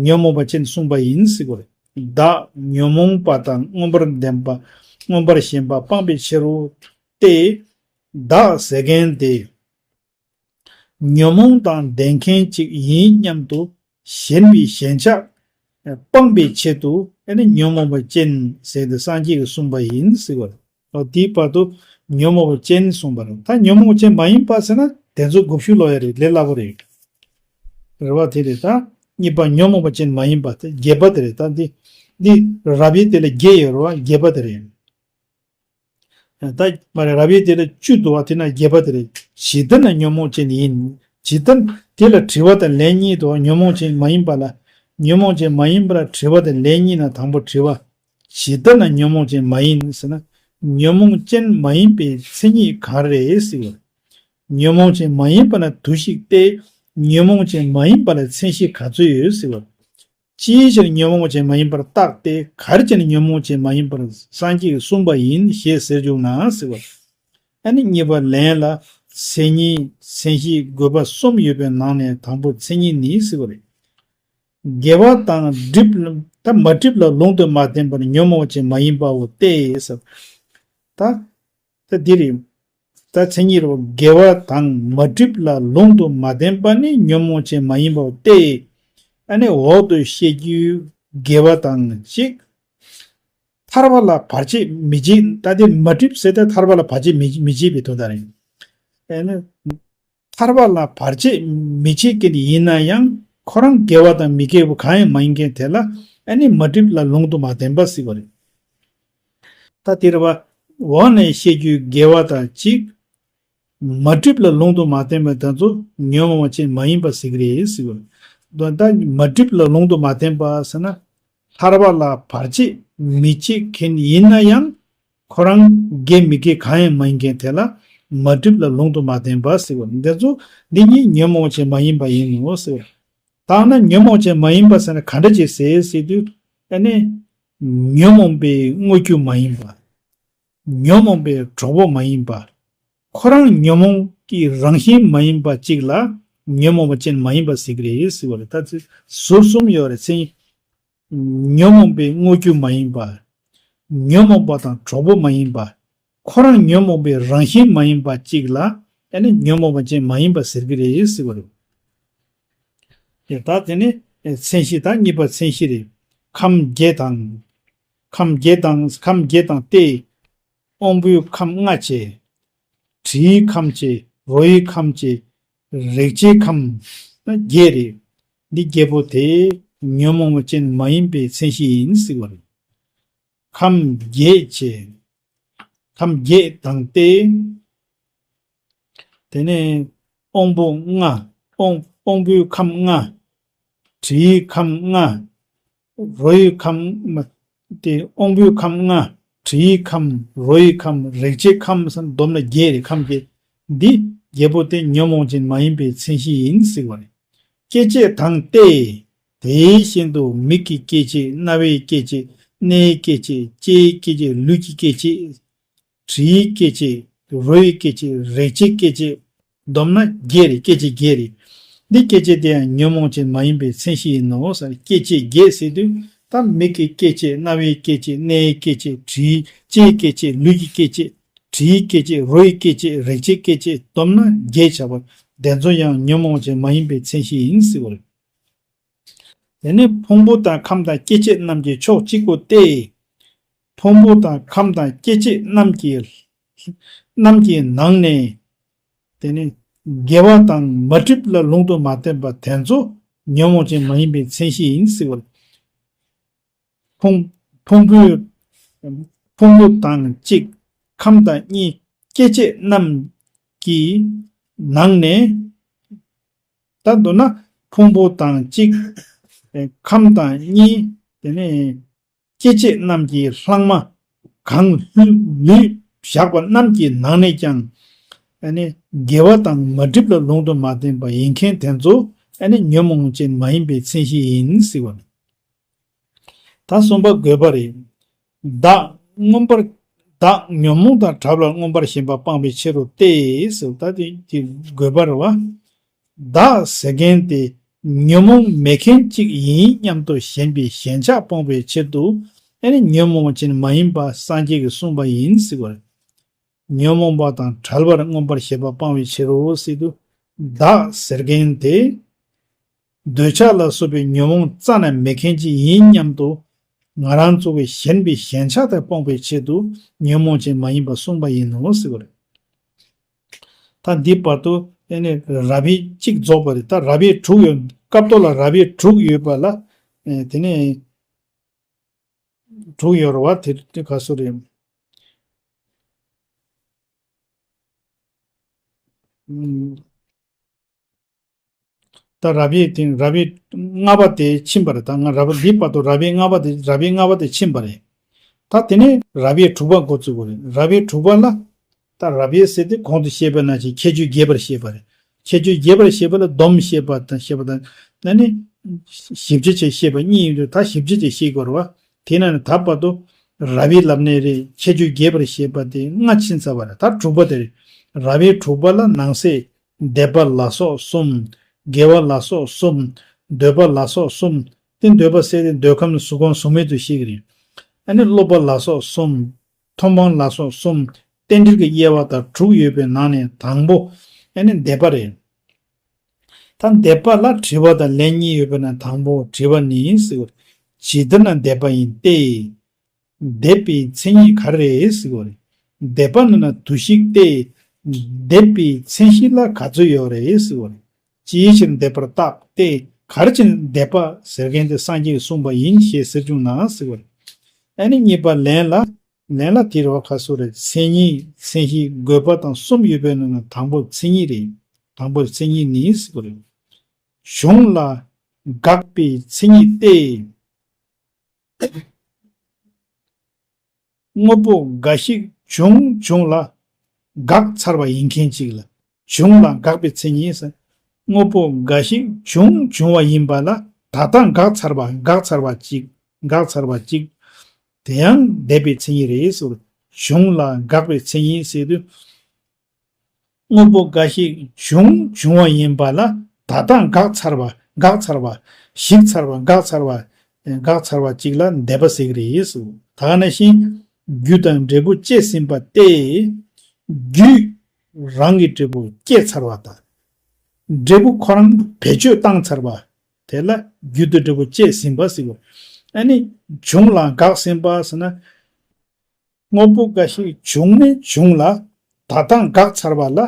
ཉོན་མོངས་པ་ཅན་གསུངས་པ་ཡིན་ཟེར་བ་རེད། བདག་ཉོན་མོངས་པ་དང་མངོན་པར་ལྡན་པ། མངོན་པར་ཞེན་པ་སྤང་བའི་ཕྱིར་རོ་སྟེ། བདག་ཟེར་མཁན་དེ། ཉོན་མོངས་དང་ལྡན་མཁན་ཅིག་ཡིན་སྙམ་དུ་ཞེན་པའི་ཞེན་ཆགས་ སྤངས་པའི་ཆེད་དུ་ཨ་ནི་ཉོན་མོངས་པ་ཅན་ཟེར་ཏེ་སངས་རྒྱས་ཀྱིས་གསུངས་པ་ཡིན་ཟེར་བ་རེད། འོ་དེའི་བར་དུ་ཉོན་མོངས་པ་ཅན་གསུངས་པ་རེད། ད་ཉོན་མོངས་ཅན་མ་ཡིན་པ་ཟེར་ན་དེ་ཚོ་དགུ་བཅུ་ལོ་ཡ་རེད། ལས་སླ་པོ་རེད། རེད་བ། དེ་རེད། ད་གཉིས་པ་ཉོན་མོངས་པ་ཅན་མ་ཡིན་པ་དེ་བརྒྱད་པ་དེ་རེད། ད་འདི་འདི་རབ་དབྱེ་དེ་ལ་བརྒྱད་ཡོད་རེད་བ། བརྒྱད་པ་དེ་རེད། ད་མ་རེད། རབ་དབྱེ་དེ་ལ་བཅུ་འདུག་བ། དེ་ན་བརྒྱད་པ་དེ་རེད། ཇི་ལྟར་ན་ཉོན་མོངས་ཅན་ཡིན། ཇི་ལྟར། དེ་ལ་དྲི་བ་དང་ལན་གཉིས་འདུག་བ། ཉོན་མོངས་ཅན་མ་ཡིན་པ་ལ། ཉོན་མོངས་ཅན་མ་ཡིན་པ་ལ་དྲི་བ་དང་ལན་གཉིས་ན་དང་པོ་དྲི་བ། ཇི་ལྟར་ན་ཉོན་མོངས་ཅན་མ་ཡིན་ཟེར་ན། ཉོན་མོངས་ཅན་མ་ཡིན་པའི་མཚན་ཉིད་ག་རེ་རེད་ཟེར་བ། ཉོན་མོངས་ཅན་མ་ཡིན་པ་ན་དུ་ཞིག་སྟེ། ཉོན་མོངས་ཅན་མ་ཡིན་པ་ལ་མཚན་གཞི་ག་ཚོད་ཡོད་ཟེར་བ། ཅིའི་ཕྱིར་ཉོན་མོངས་ཅན་མ་ཡིན་པར་བརྟགས་ཏེ། ག་རེ་བྱས་ནས་ཉོན་མོངས་ཅན་མ་ཡིན་པར་སངས་རྒྱས་ཀྱིས་གསུངས་པ་ཡིན་ཞེས་ཟེར་བྱུང་ན་ཟེར་བ། ཨ་ནི་གཉིས་པ་ལན་ལ། མཚན་ཉིད་མཚན་གཞི་དགོས་པ་གསུམ་ཡོད་པའི་ནང་ནས་དང་པོ་མཚན་ཉིད་ནི་ཟེར་བ་རེད། དགེ་བ་དང་སྒྲིབ་ལ་ད་མ་སྒྲིབ་ལ་ལུང་དུ་མ་བསྟན་པར་ཉོན་མོངས་ཅན་མ་ཡིན་པའོ་སྟེ་ཟེར། ད་ད་འདི་རེད། ད་མཚན་ཉིད་རོ། དགེ་བ་དང་མ་སྒྲིབ་ལ་ལུང་དུ་མ་བསྟན་པ་ནི་ཉོན་མོངས་ཅན་མ་ཡིན་པའོ་སྟེ། ཨ་ནི་འོག་ཏུ་བཤད་རྒྱུའི་དགེ་བ་དང་གཅིག་ཐར་པ་ལ་བར་ཆད་མི་བྱེད། ད་དེ་མ་སྒྲིབ་ཟེར་ཏེ་ཐར་པ་ལ་བར་ཆད་མི་མི་བྱེད་པའི་དོན་དག་རེད། ཨ་ནི་ཐར་པ་ལ་བར་ཆད་མི་བྱེད་མཁན་ཡིན་ན་ཡང་ཁོ་རང་དགེ་བ་དང་མི་དགེ་བ་གང་ཡང་མ་ཡིན་མཁན་དེ་ལ་ཨ་ནི་མ་སྒྲིབ་ལ་ལུང་དུ་མ་བསྟན་པ་ཟེར་བ་རེད། ད་དེ་རེད་བ། འོག་ནས་བཤད་རྒྱུའི་དགེ་བ་དང་གཅིག་མ་སྒྲིབ་ལ་ལུང་དུ་མ་བསྟན་པ་དེ་ཚོ་ཉོན་མོངས་པ་ཅན་མ་ཡིན་པ་ཟེར་གྱི་རེད་ཟེར་བ། ད་མ་སྒྲིབ་ལ་ལུང་དུ་མ་བསྟན་པ་ཟེར་ན། ཐར་པ་ལ་བར་ཆད་མི་བྱེད་མཁན་ཡིན་ན་ཡང་ཁོ་རང་དགེ་མི་དགེ་གང་ཡང་མ་ཡིན་མཁན་དེ་ལ་མ་སྒྲིབ་ལ་ལུང་དུ་མ་བསྟན་པ་ཟེར་བ། འདི་ཚོ་འདི་གཉིས་ཉོན་མོངས་ཅན་མ་ཡིན་པ་ཡིན་ནོ་ཟེར་བ། ད་ན་ཉོན་མོངས་ཅན་མ་ཡིན་པ་ཟེར་ན་ག་འདྲ་ཅིག་ཟེར་ཟེར་དུས། ཨ་ནི་ཉོན་མོངས་པའི་དངོས་རྒྱུ་མ་ཡིན་པ། ཉོན་མོངས་པའི་གྲོགས་པོ་མ་ཡིན་པ། ཁོ་རང་ཉོན་མོངས་ཀྱི་རང་བཞིན་མ་ཡིན་པ་གཅིག་ལ་ཉོན་མོངས་པ་ཅན་མ་ཡིན་པ་ཟེར་གྱི་རེད་ཟེར་བ་རེད། ད་ཚིག་ཟུར་གསུམ་ཡོད་རེད་ཟེར། ཉོན་མོངས་པའི་དངོས་རྒྱུ་མ་ཡིན་པ། ཉོན་མོངས་པ་དང་གྲོགས་པོ་མ་ཡིན་པ། ཁོ་རང་ཉོན་མོངས་པའི་རང་བཞིན་མ་ཡིན་པ་གཅིག་ལ་ཨ་ནི་ཉོན་མོངས་པ་ཅན་མ་ཡིན་པ་ཟེར་གྱི་རེད་ཟེར་བ་རེད། ཡ། ད་དེ་ནི་མཚན་གཞི། ད་གཉིས་པ་མཚན་གཞི་རེད། ཁམས་བརྒྱད་དང་། ཁམས་བརྒྱད་དང་། ཁམས་བརྒྱད་དང་སྟེ། དབང་པོའི་ཁམས་ལྔ་བཅས། དྲིའི་ཁམས་བཅས། རོའི་ཁམས་བཅས། རེག་བྱའི་ཁམས། ན་བརྒྱད་རེད། འདི་བརྒྱད་པོ་དེ་ཉོན་མོངས་པ་ཅན་མ་ཡིན་པའི་མཚན་གཞི་ཡིན་ཟེར་བ་རེད། ཁམས་བརྒྱད་བཅས། ཁམས་བརྒྱད་དང་སྟེ། དེ་ནས་དབང་པོ་ལྔ། དབང་། དབང་པོའི་ཁམས་ལྔ། དྲིའི་ཁམས་ལྔ། རོའི་ཁམས། མ། དེ་དབང་པོའི་ཁམས་ལྔ། དྲིའི་ཁམས། རོའི་ཁམས། རེག་བྱའི་ཁམས་སམ་བསྡོམས་ན་བརྒྱད་རེད། ཁམས་བརྒྱད། འདི་བརྒྱད་པོ་དེ་ཉོན་མོངས་ཅན་མ་ཡིན་པའི་མཚན་གཞི་ཡིན་ཟེར་བ་རེད། སྐྱེ་མཆེད་དང་སྟེ། དེ་བཞིན་དུ་མིག་གི་སྐྱེ་མཆེད། རྣ་བའི་སྐྱེ་མཆེད། སྣའི་སྐྱེ་མཆེད། ལྕེའི་སྐྱེ་མཆེད། ལུས་ཀྱི་སྐྱེ་མཆེད། དྲིའི་སྐྱེ་མཆེད། རོའི་སྐྱེ་མཆེད། རེག་བྱའི་སྐྱེ་མཆེད། བསྡོམས་ན་བརྒྱད་རེད། སྐྱེ་མཆེད་བརྒྱད་རེད། འདི་སྐྱེ་མཆེད་དེ་ཡང་ཉོན་མོངས་ཅན་མ་ཡིན་པའི་མཚན་གཞི་ཡིན་ནོ་ཟེར། སྐྱེ་མཆེད་བརྒྱད་ཟེར་དུས། ད་མིག་གི་སྐྱེ་མཆེད། རྣ་བའི་སྐྱེ་མཆེད། སྣའི་སྐྱེ་མཆེད། དྲིའི། ལྕེའི་སྐྱེ་མཆེད། ལུས་ཀྱི་སྐྱེ་མཆེད། དྲིའི་སྐྱེ་མཆེད། རོའི་སྐྱེ་མཆེད། རེག་བྱའི་སྐྱེ་མཆེད། བསྡོམས་ན་བརྒྱད་བྱ་བ། དེ་ཚོ་ཡང་ཉོན་མོངས་ཅན་མ་ཡིན་པའི་མཚན་གཞི་ཡིན་ཟེར་བ་རེད། དེ་ནས་ཕུང་པོ་དང་ཁམས་དང་སྐྱེ་མཆེད་རྣམས་ཀྱི་ཕྱོགས་གཅིག་པོ་སྟེ། ཕུང་པོ་དང་ཁམས་དང་སྐྱེ་མཆེད་རྣམས་ཀྱི། རྣམས་ཀྱི་ནང་ནས། དེ་ནི་དགེ་བ་དང་མ་བསྒྲིབས་ལ་ལུང་དུ་མ་བསྟན་པ་དེ་ཚོ་ཉོན་མོངས་ཅན་མ་ཡིན་པའི་མཚན་གཞི་ཡིན་ཟེར་བ་རེད། ཕུང་། ཕུང་པོའི། ཕུང་པོ་དང་གཅིག་ཁམས་དང་གཉིས། སྐྱེ་མཆེད་རྣམས་ཀྱི་ནང་ནས། ད་མདོར་ན་ཕུང་པོ་དང་གཅིག་ཁམས་དང་གཉིས། དེ་ནས་སྐྱེ་མཆེད་རྣམས་ཀྱི་ལྷག་མ། གང་ལུས་ལུས་བཞག་པ་རྣམས་ཀྱི་ནང་ནས་ཀྱང་། ཨ་ནི་དགེ་བ་དང་མ་བསྒྲིབས་ལ་ལུང་དུ་མ་བསྟན་པ་ཡིན་མཁན་དེ་ཚོ་ཨ་ནི་ཉོན་མོངས་ཅན་མ་ཡིན་པའི་མཚན་གཞི་ཡིན་ཟེར་བ་ནི། ད་གསུམ་པ་དགོས་པ་རེད། བདག་མངོན་པར། བདག་ཉོན་མོངས་དང་བྲལ་བར་མངོན་པར་ཞེན་པ་སྤངས་པའི་ཕྱིར་རོ་སྟེ་ཟེར། ད་དེ་དེ་དགོས་པ་རེད་བ། བདག་ཟེར་མཁན་དེ་ཉོན་མོངས་མེད་མཁན་གཅིག་ཡིན་སྙམ་དུ་ཞེན་པའི་ཞེན་ཆགས་སྤོང་བའི་ཕྱིར་དུ་ཨ་ནི་ཉོན་མོངས་ཅན་མ་ཡིན་པ་སངས་རྒྱས་ཀྱིས་གསུངས་པ་ཡིན་ཟེར་བ་རེད། ཉོན་མོངས་པ་དང་བྲལ་བར་མངོན་པར་ཞེན་པ་སྤང་བའི་ཕྱིར་རོ་ཟེར་དུས། བདག་ཟེར་མཁན་དེ། འདོད་ཆགས་ལ་སོགས་པའི་ཉོན་མོངས་རྩ་ནས་མེད་མཁན་ཅིག་ཡིན་སྙམ་དུ། ང་རང་ཚོ་གི་ཞེན་པའི་ཞེན་ཆགས་དེ་སྤོང་བའི་ཆེད་དུ་ཉོན་མོངས་ཅན་མ་ཡིན་པ་གསུངས་པ་ཡིན་ནོ་ཟེར་བ་རེད། ད་འདི་བར་དུ་ཨེ་ནི་རབ་དབྱེ་གཅིག་རྫོགས་པ་རེད། ད་རབ་དབྱེ་དྲུག་ཡོད། སྐབས་ཐོག་ལ་རབ་དབྱེ་དྲུག་ཡོད་པ་ལ་ཨེ་དེ་ནས་དྲུག་ཡོད་རེད་བ། དེ་དེ་ག་སུ་རེད། ཨུམ། ད་རབ་དབྱེ་དེ་རབ་དབྱེ་ལྔ་པ་དེ་ཕྱིན་པ་རེད། ད་ང་རབ་དབྱེ་འདི་བར་དུ་རབ་དབྱེ་ལྔ་པ་དེ་རབ་དབྱེ་ལྔ་པ་དེ་ཕྱིན་པ་རེད། ད་དེ་ནས་རབ་དབྱེ་དྲུག་པ་འགོ་བཙུགས་པ་རེད། རབ་དབྱེ་དྲུག་པ་ལ་ད་རབ་དབྱེ་ཟེར་དེ་གོང་དུ་བཤད་པ་ནང་བཞིན་ཁྱད་ཆོས་རྒྱས་པར་བཤད་པ་རེད། ཁྱད་ཆོས་རྒྱས་པར་བཤད་པ་ལ་སྡོམ་བཤད་པ་དང་བཤད་པ་དང་ཨ་ནི་ཞིབ་ཆ་བྱས་བཤད་པ་གཉིས་ཡོད་དུས་ད་ཞིབ་ཆ་བྱས་བཤད་དགོས་རེད་བ། དེས་ན་ནི་ད་བར་དུ་རབ་དབྱེ་ལབ་ནའི་རེད། ཁྱད་ཆོས་རྒྱས་པར་བཤད་པ་དེ་ལྔ་ཕྱིན་ཚར་བ་རེད། ད་དྲུག་པ་དེ་རེད། རབ་དབྱེ་དྲུག་པ་ལ་ནང་གསེས་འདོད་པ་ལ་སོགས་གསུམ། དགེ་བ་ལ་སོགས་གསུམ། འདོད་པ་ལ་སོགས་གསུམ། དེ་འདོད་པ་ཟེར་དེ་འདོད་ཁམས་གཟུགས་ཁམས་གཟུགས་མེད་དུ་བཤད་ཀྱི་རེད། ཨ་ནི་སློབ་པ་ལ་སོགས་གསུམ། མཐོང་སྤང་ལ་སོགས་གསུམ། རྟེན་འབྲེལ་གྱི་དབྱེ་བ་དང་དྲུག་ཡོད་པའི་ནང་ནས་དང་པོ་ཨ་ནི་འདོད་པ་རེད། ད་འདོད་པ་ལ་དྲི་བ་དང་ལན་གཉིས་ཡོད་པའི་ནང་དང་པོ་དྲི་བ་ནི་ཟེར་བ། ཇི་ལྟར་ན་འདོད་པ་ཡིན་ཏེ། འདོད་པའི་མཚན་ཉིད་ག་རེ་རེད་ཟེར་བ་རེད། འདོད་པ་ནི་ན་འདུ་ཤེས་ཏེ། འདོད་པའི་མཚན་གཞི་ལ་ག་ཚོད་ཡོད་རེད་ཟེར་བ་རེད། ཅིའི་ཕྱིར་འདོད་པར་བརྟག་སྟེ། ག་རེ་བྱས་ནས་འདོད་པ་ཟེར་མཁན་དེ་སངས་རྒྱས་ཀྱིས་གསུངས་པ་ཡིན་ཞེས་ཟེར་བྱུང་ན་ཟེར་བ་རེད། ཨ་ནི་གཉིས་པ་ལན་ལ། ལན་ལ་དེ་རེད་བ། ཁ་སོ་རེད། མཚན་ཉིད་མཚན་གཞི་དགོས་པ་དང་གསུམ་ཡོད་པའི་ནང་ན་དང་པོ་མཚན་ཉིད་རེད། དང་པོ་མཚན་ཉིད་ནི་ཟེར་བ་རེད། གཞུང་ལ་དགག་པའི་མཚན་ཉིད་ཏེ། དངོས་པོ་འགའ་ཞིག་བྱུང་བྱུང་ལ་དགག་ཚར་བ་ཡིན་མཁན་ཅིག་ལ་གཞུང་ལ་དགག་པའི་མཚན་ཉིད་ཟེར། དངོས་པོ་འགའ་ཞིག་བྱུང་བྱུང་བ་ཡིན་པ་ལ་ད་ལྟ་དགག་ཚར་བ་དགག་ཚར་བ་ཅིག་དགག་ཚར་བ་ཅིག་དེ་ཡང་འདོད་པའི་མཚན་ཉིད་རེད་ཟེར། གཞུང་ལ་དགག་པའི་མཚན་ཉིད་ཟེར་དུས། དངོས་པོ་འགའ་ཞིག་བྱུང་བྱུང་བ་ཡིན་པ་ལ་ད་ལྟ་དགག་ཚར་བ་དགག་ཚར་བ་ཞིག་ཚར་བ་དགག་ཚར་བ་དགག་ཚར་བ་ཅིག་ལ་འདོད་པ་ཟེར་གྱི་རེད་ཟེར། ད་ག་ནང་བཞིན་རྒྱུ་དང་འབྲས་བུ་སྐྱེས་ཟིན་པ་སྟེ། རྒྱུས་རང་གི་འབྲས་བུ་སྐྱེས་ཚར་བ་དང་། འབྲས་བུ་ཁོ་རང་བེད་སྤྱོད་བཏང་ཚར་བ། དེ་ལ་རྒྱུ་དང་འབྲས་བུ་སྐྱེས་ཟིན་པ་ཟེར་གྱི་རེད། ཨ་ནི་བྱུང་ལ་དགག་ཟིན་པ་ཟེར་ན། དངོས་པོ་འགའ་ཞིག་བྱུང་ནས་བྱུང་ལ་ད་ལྟ་དགག་ཚར་བ་ལ་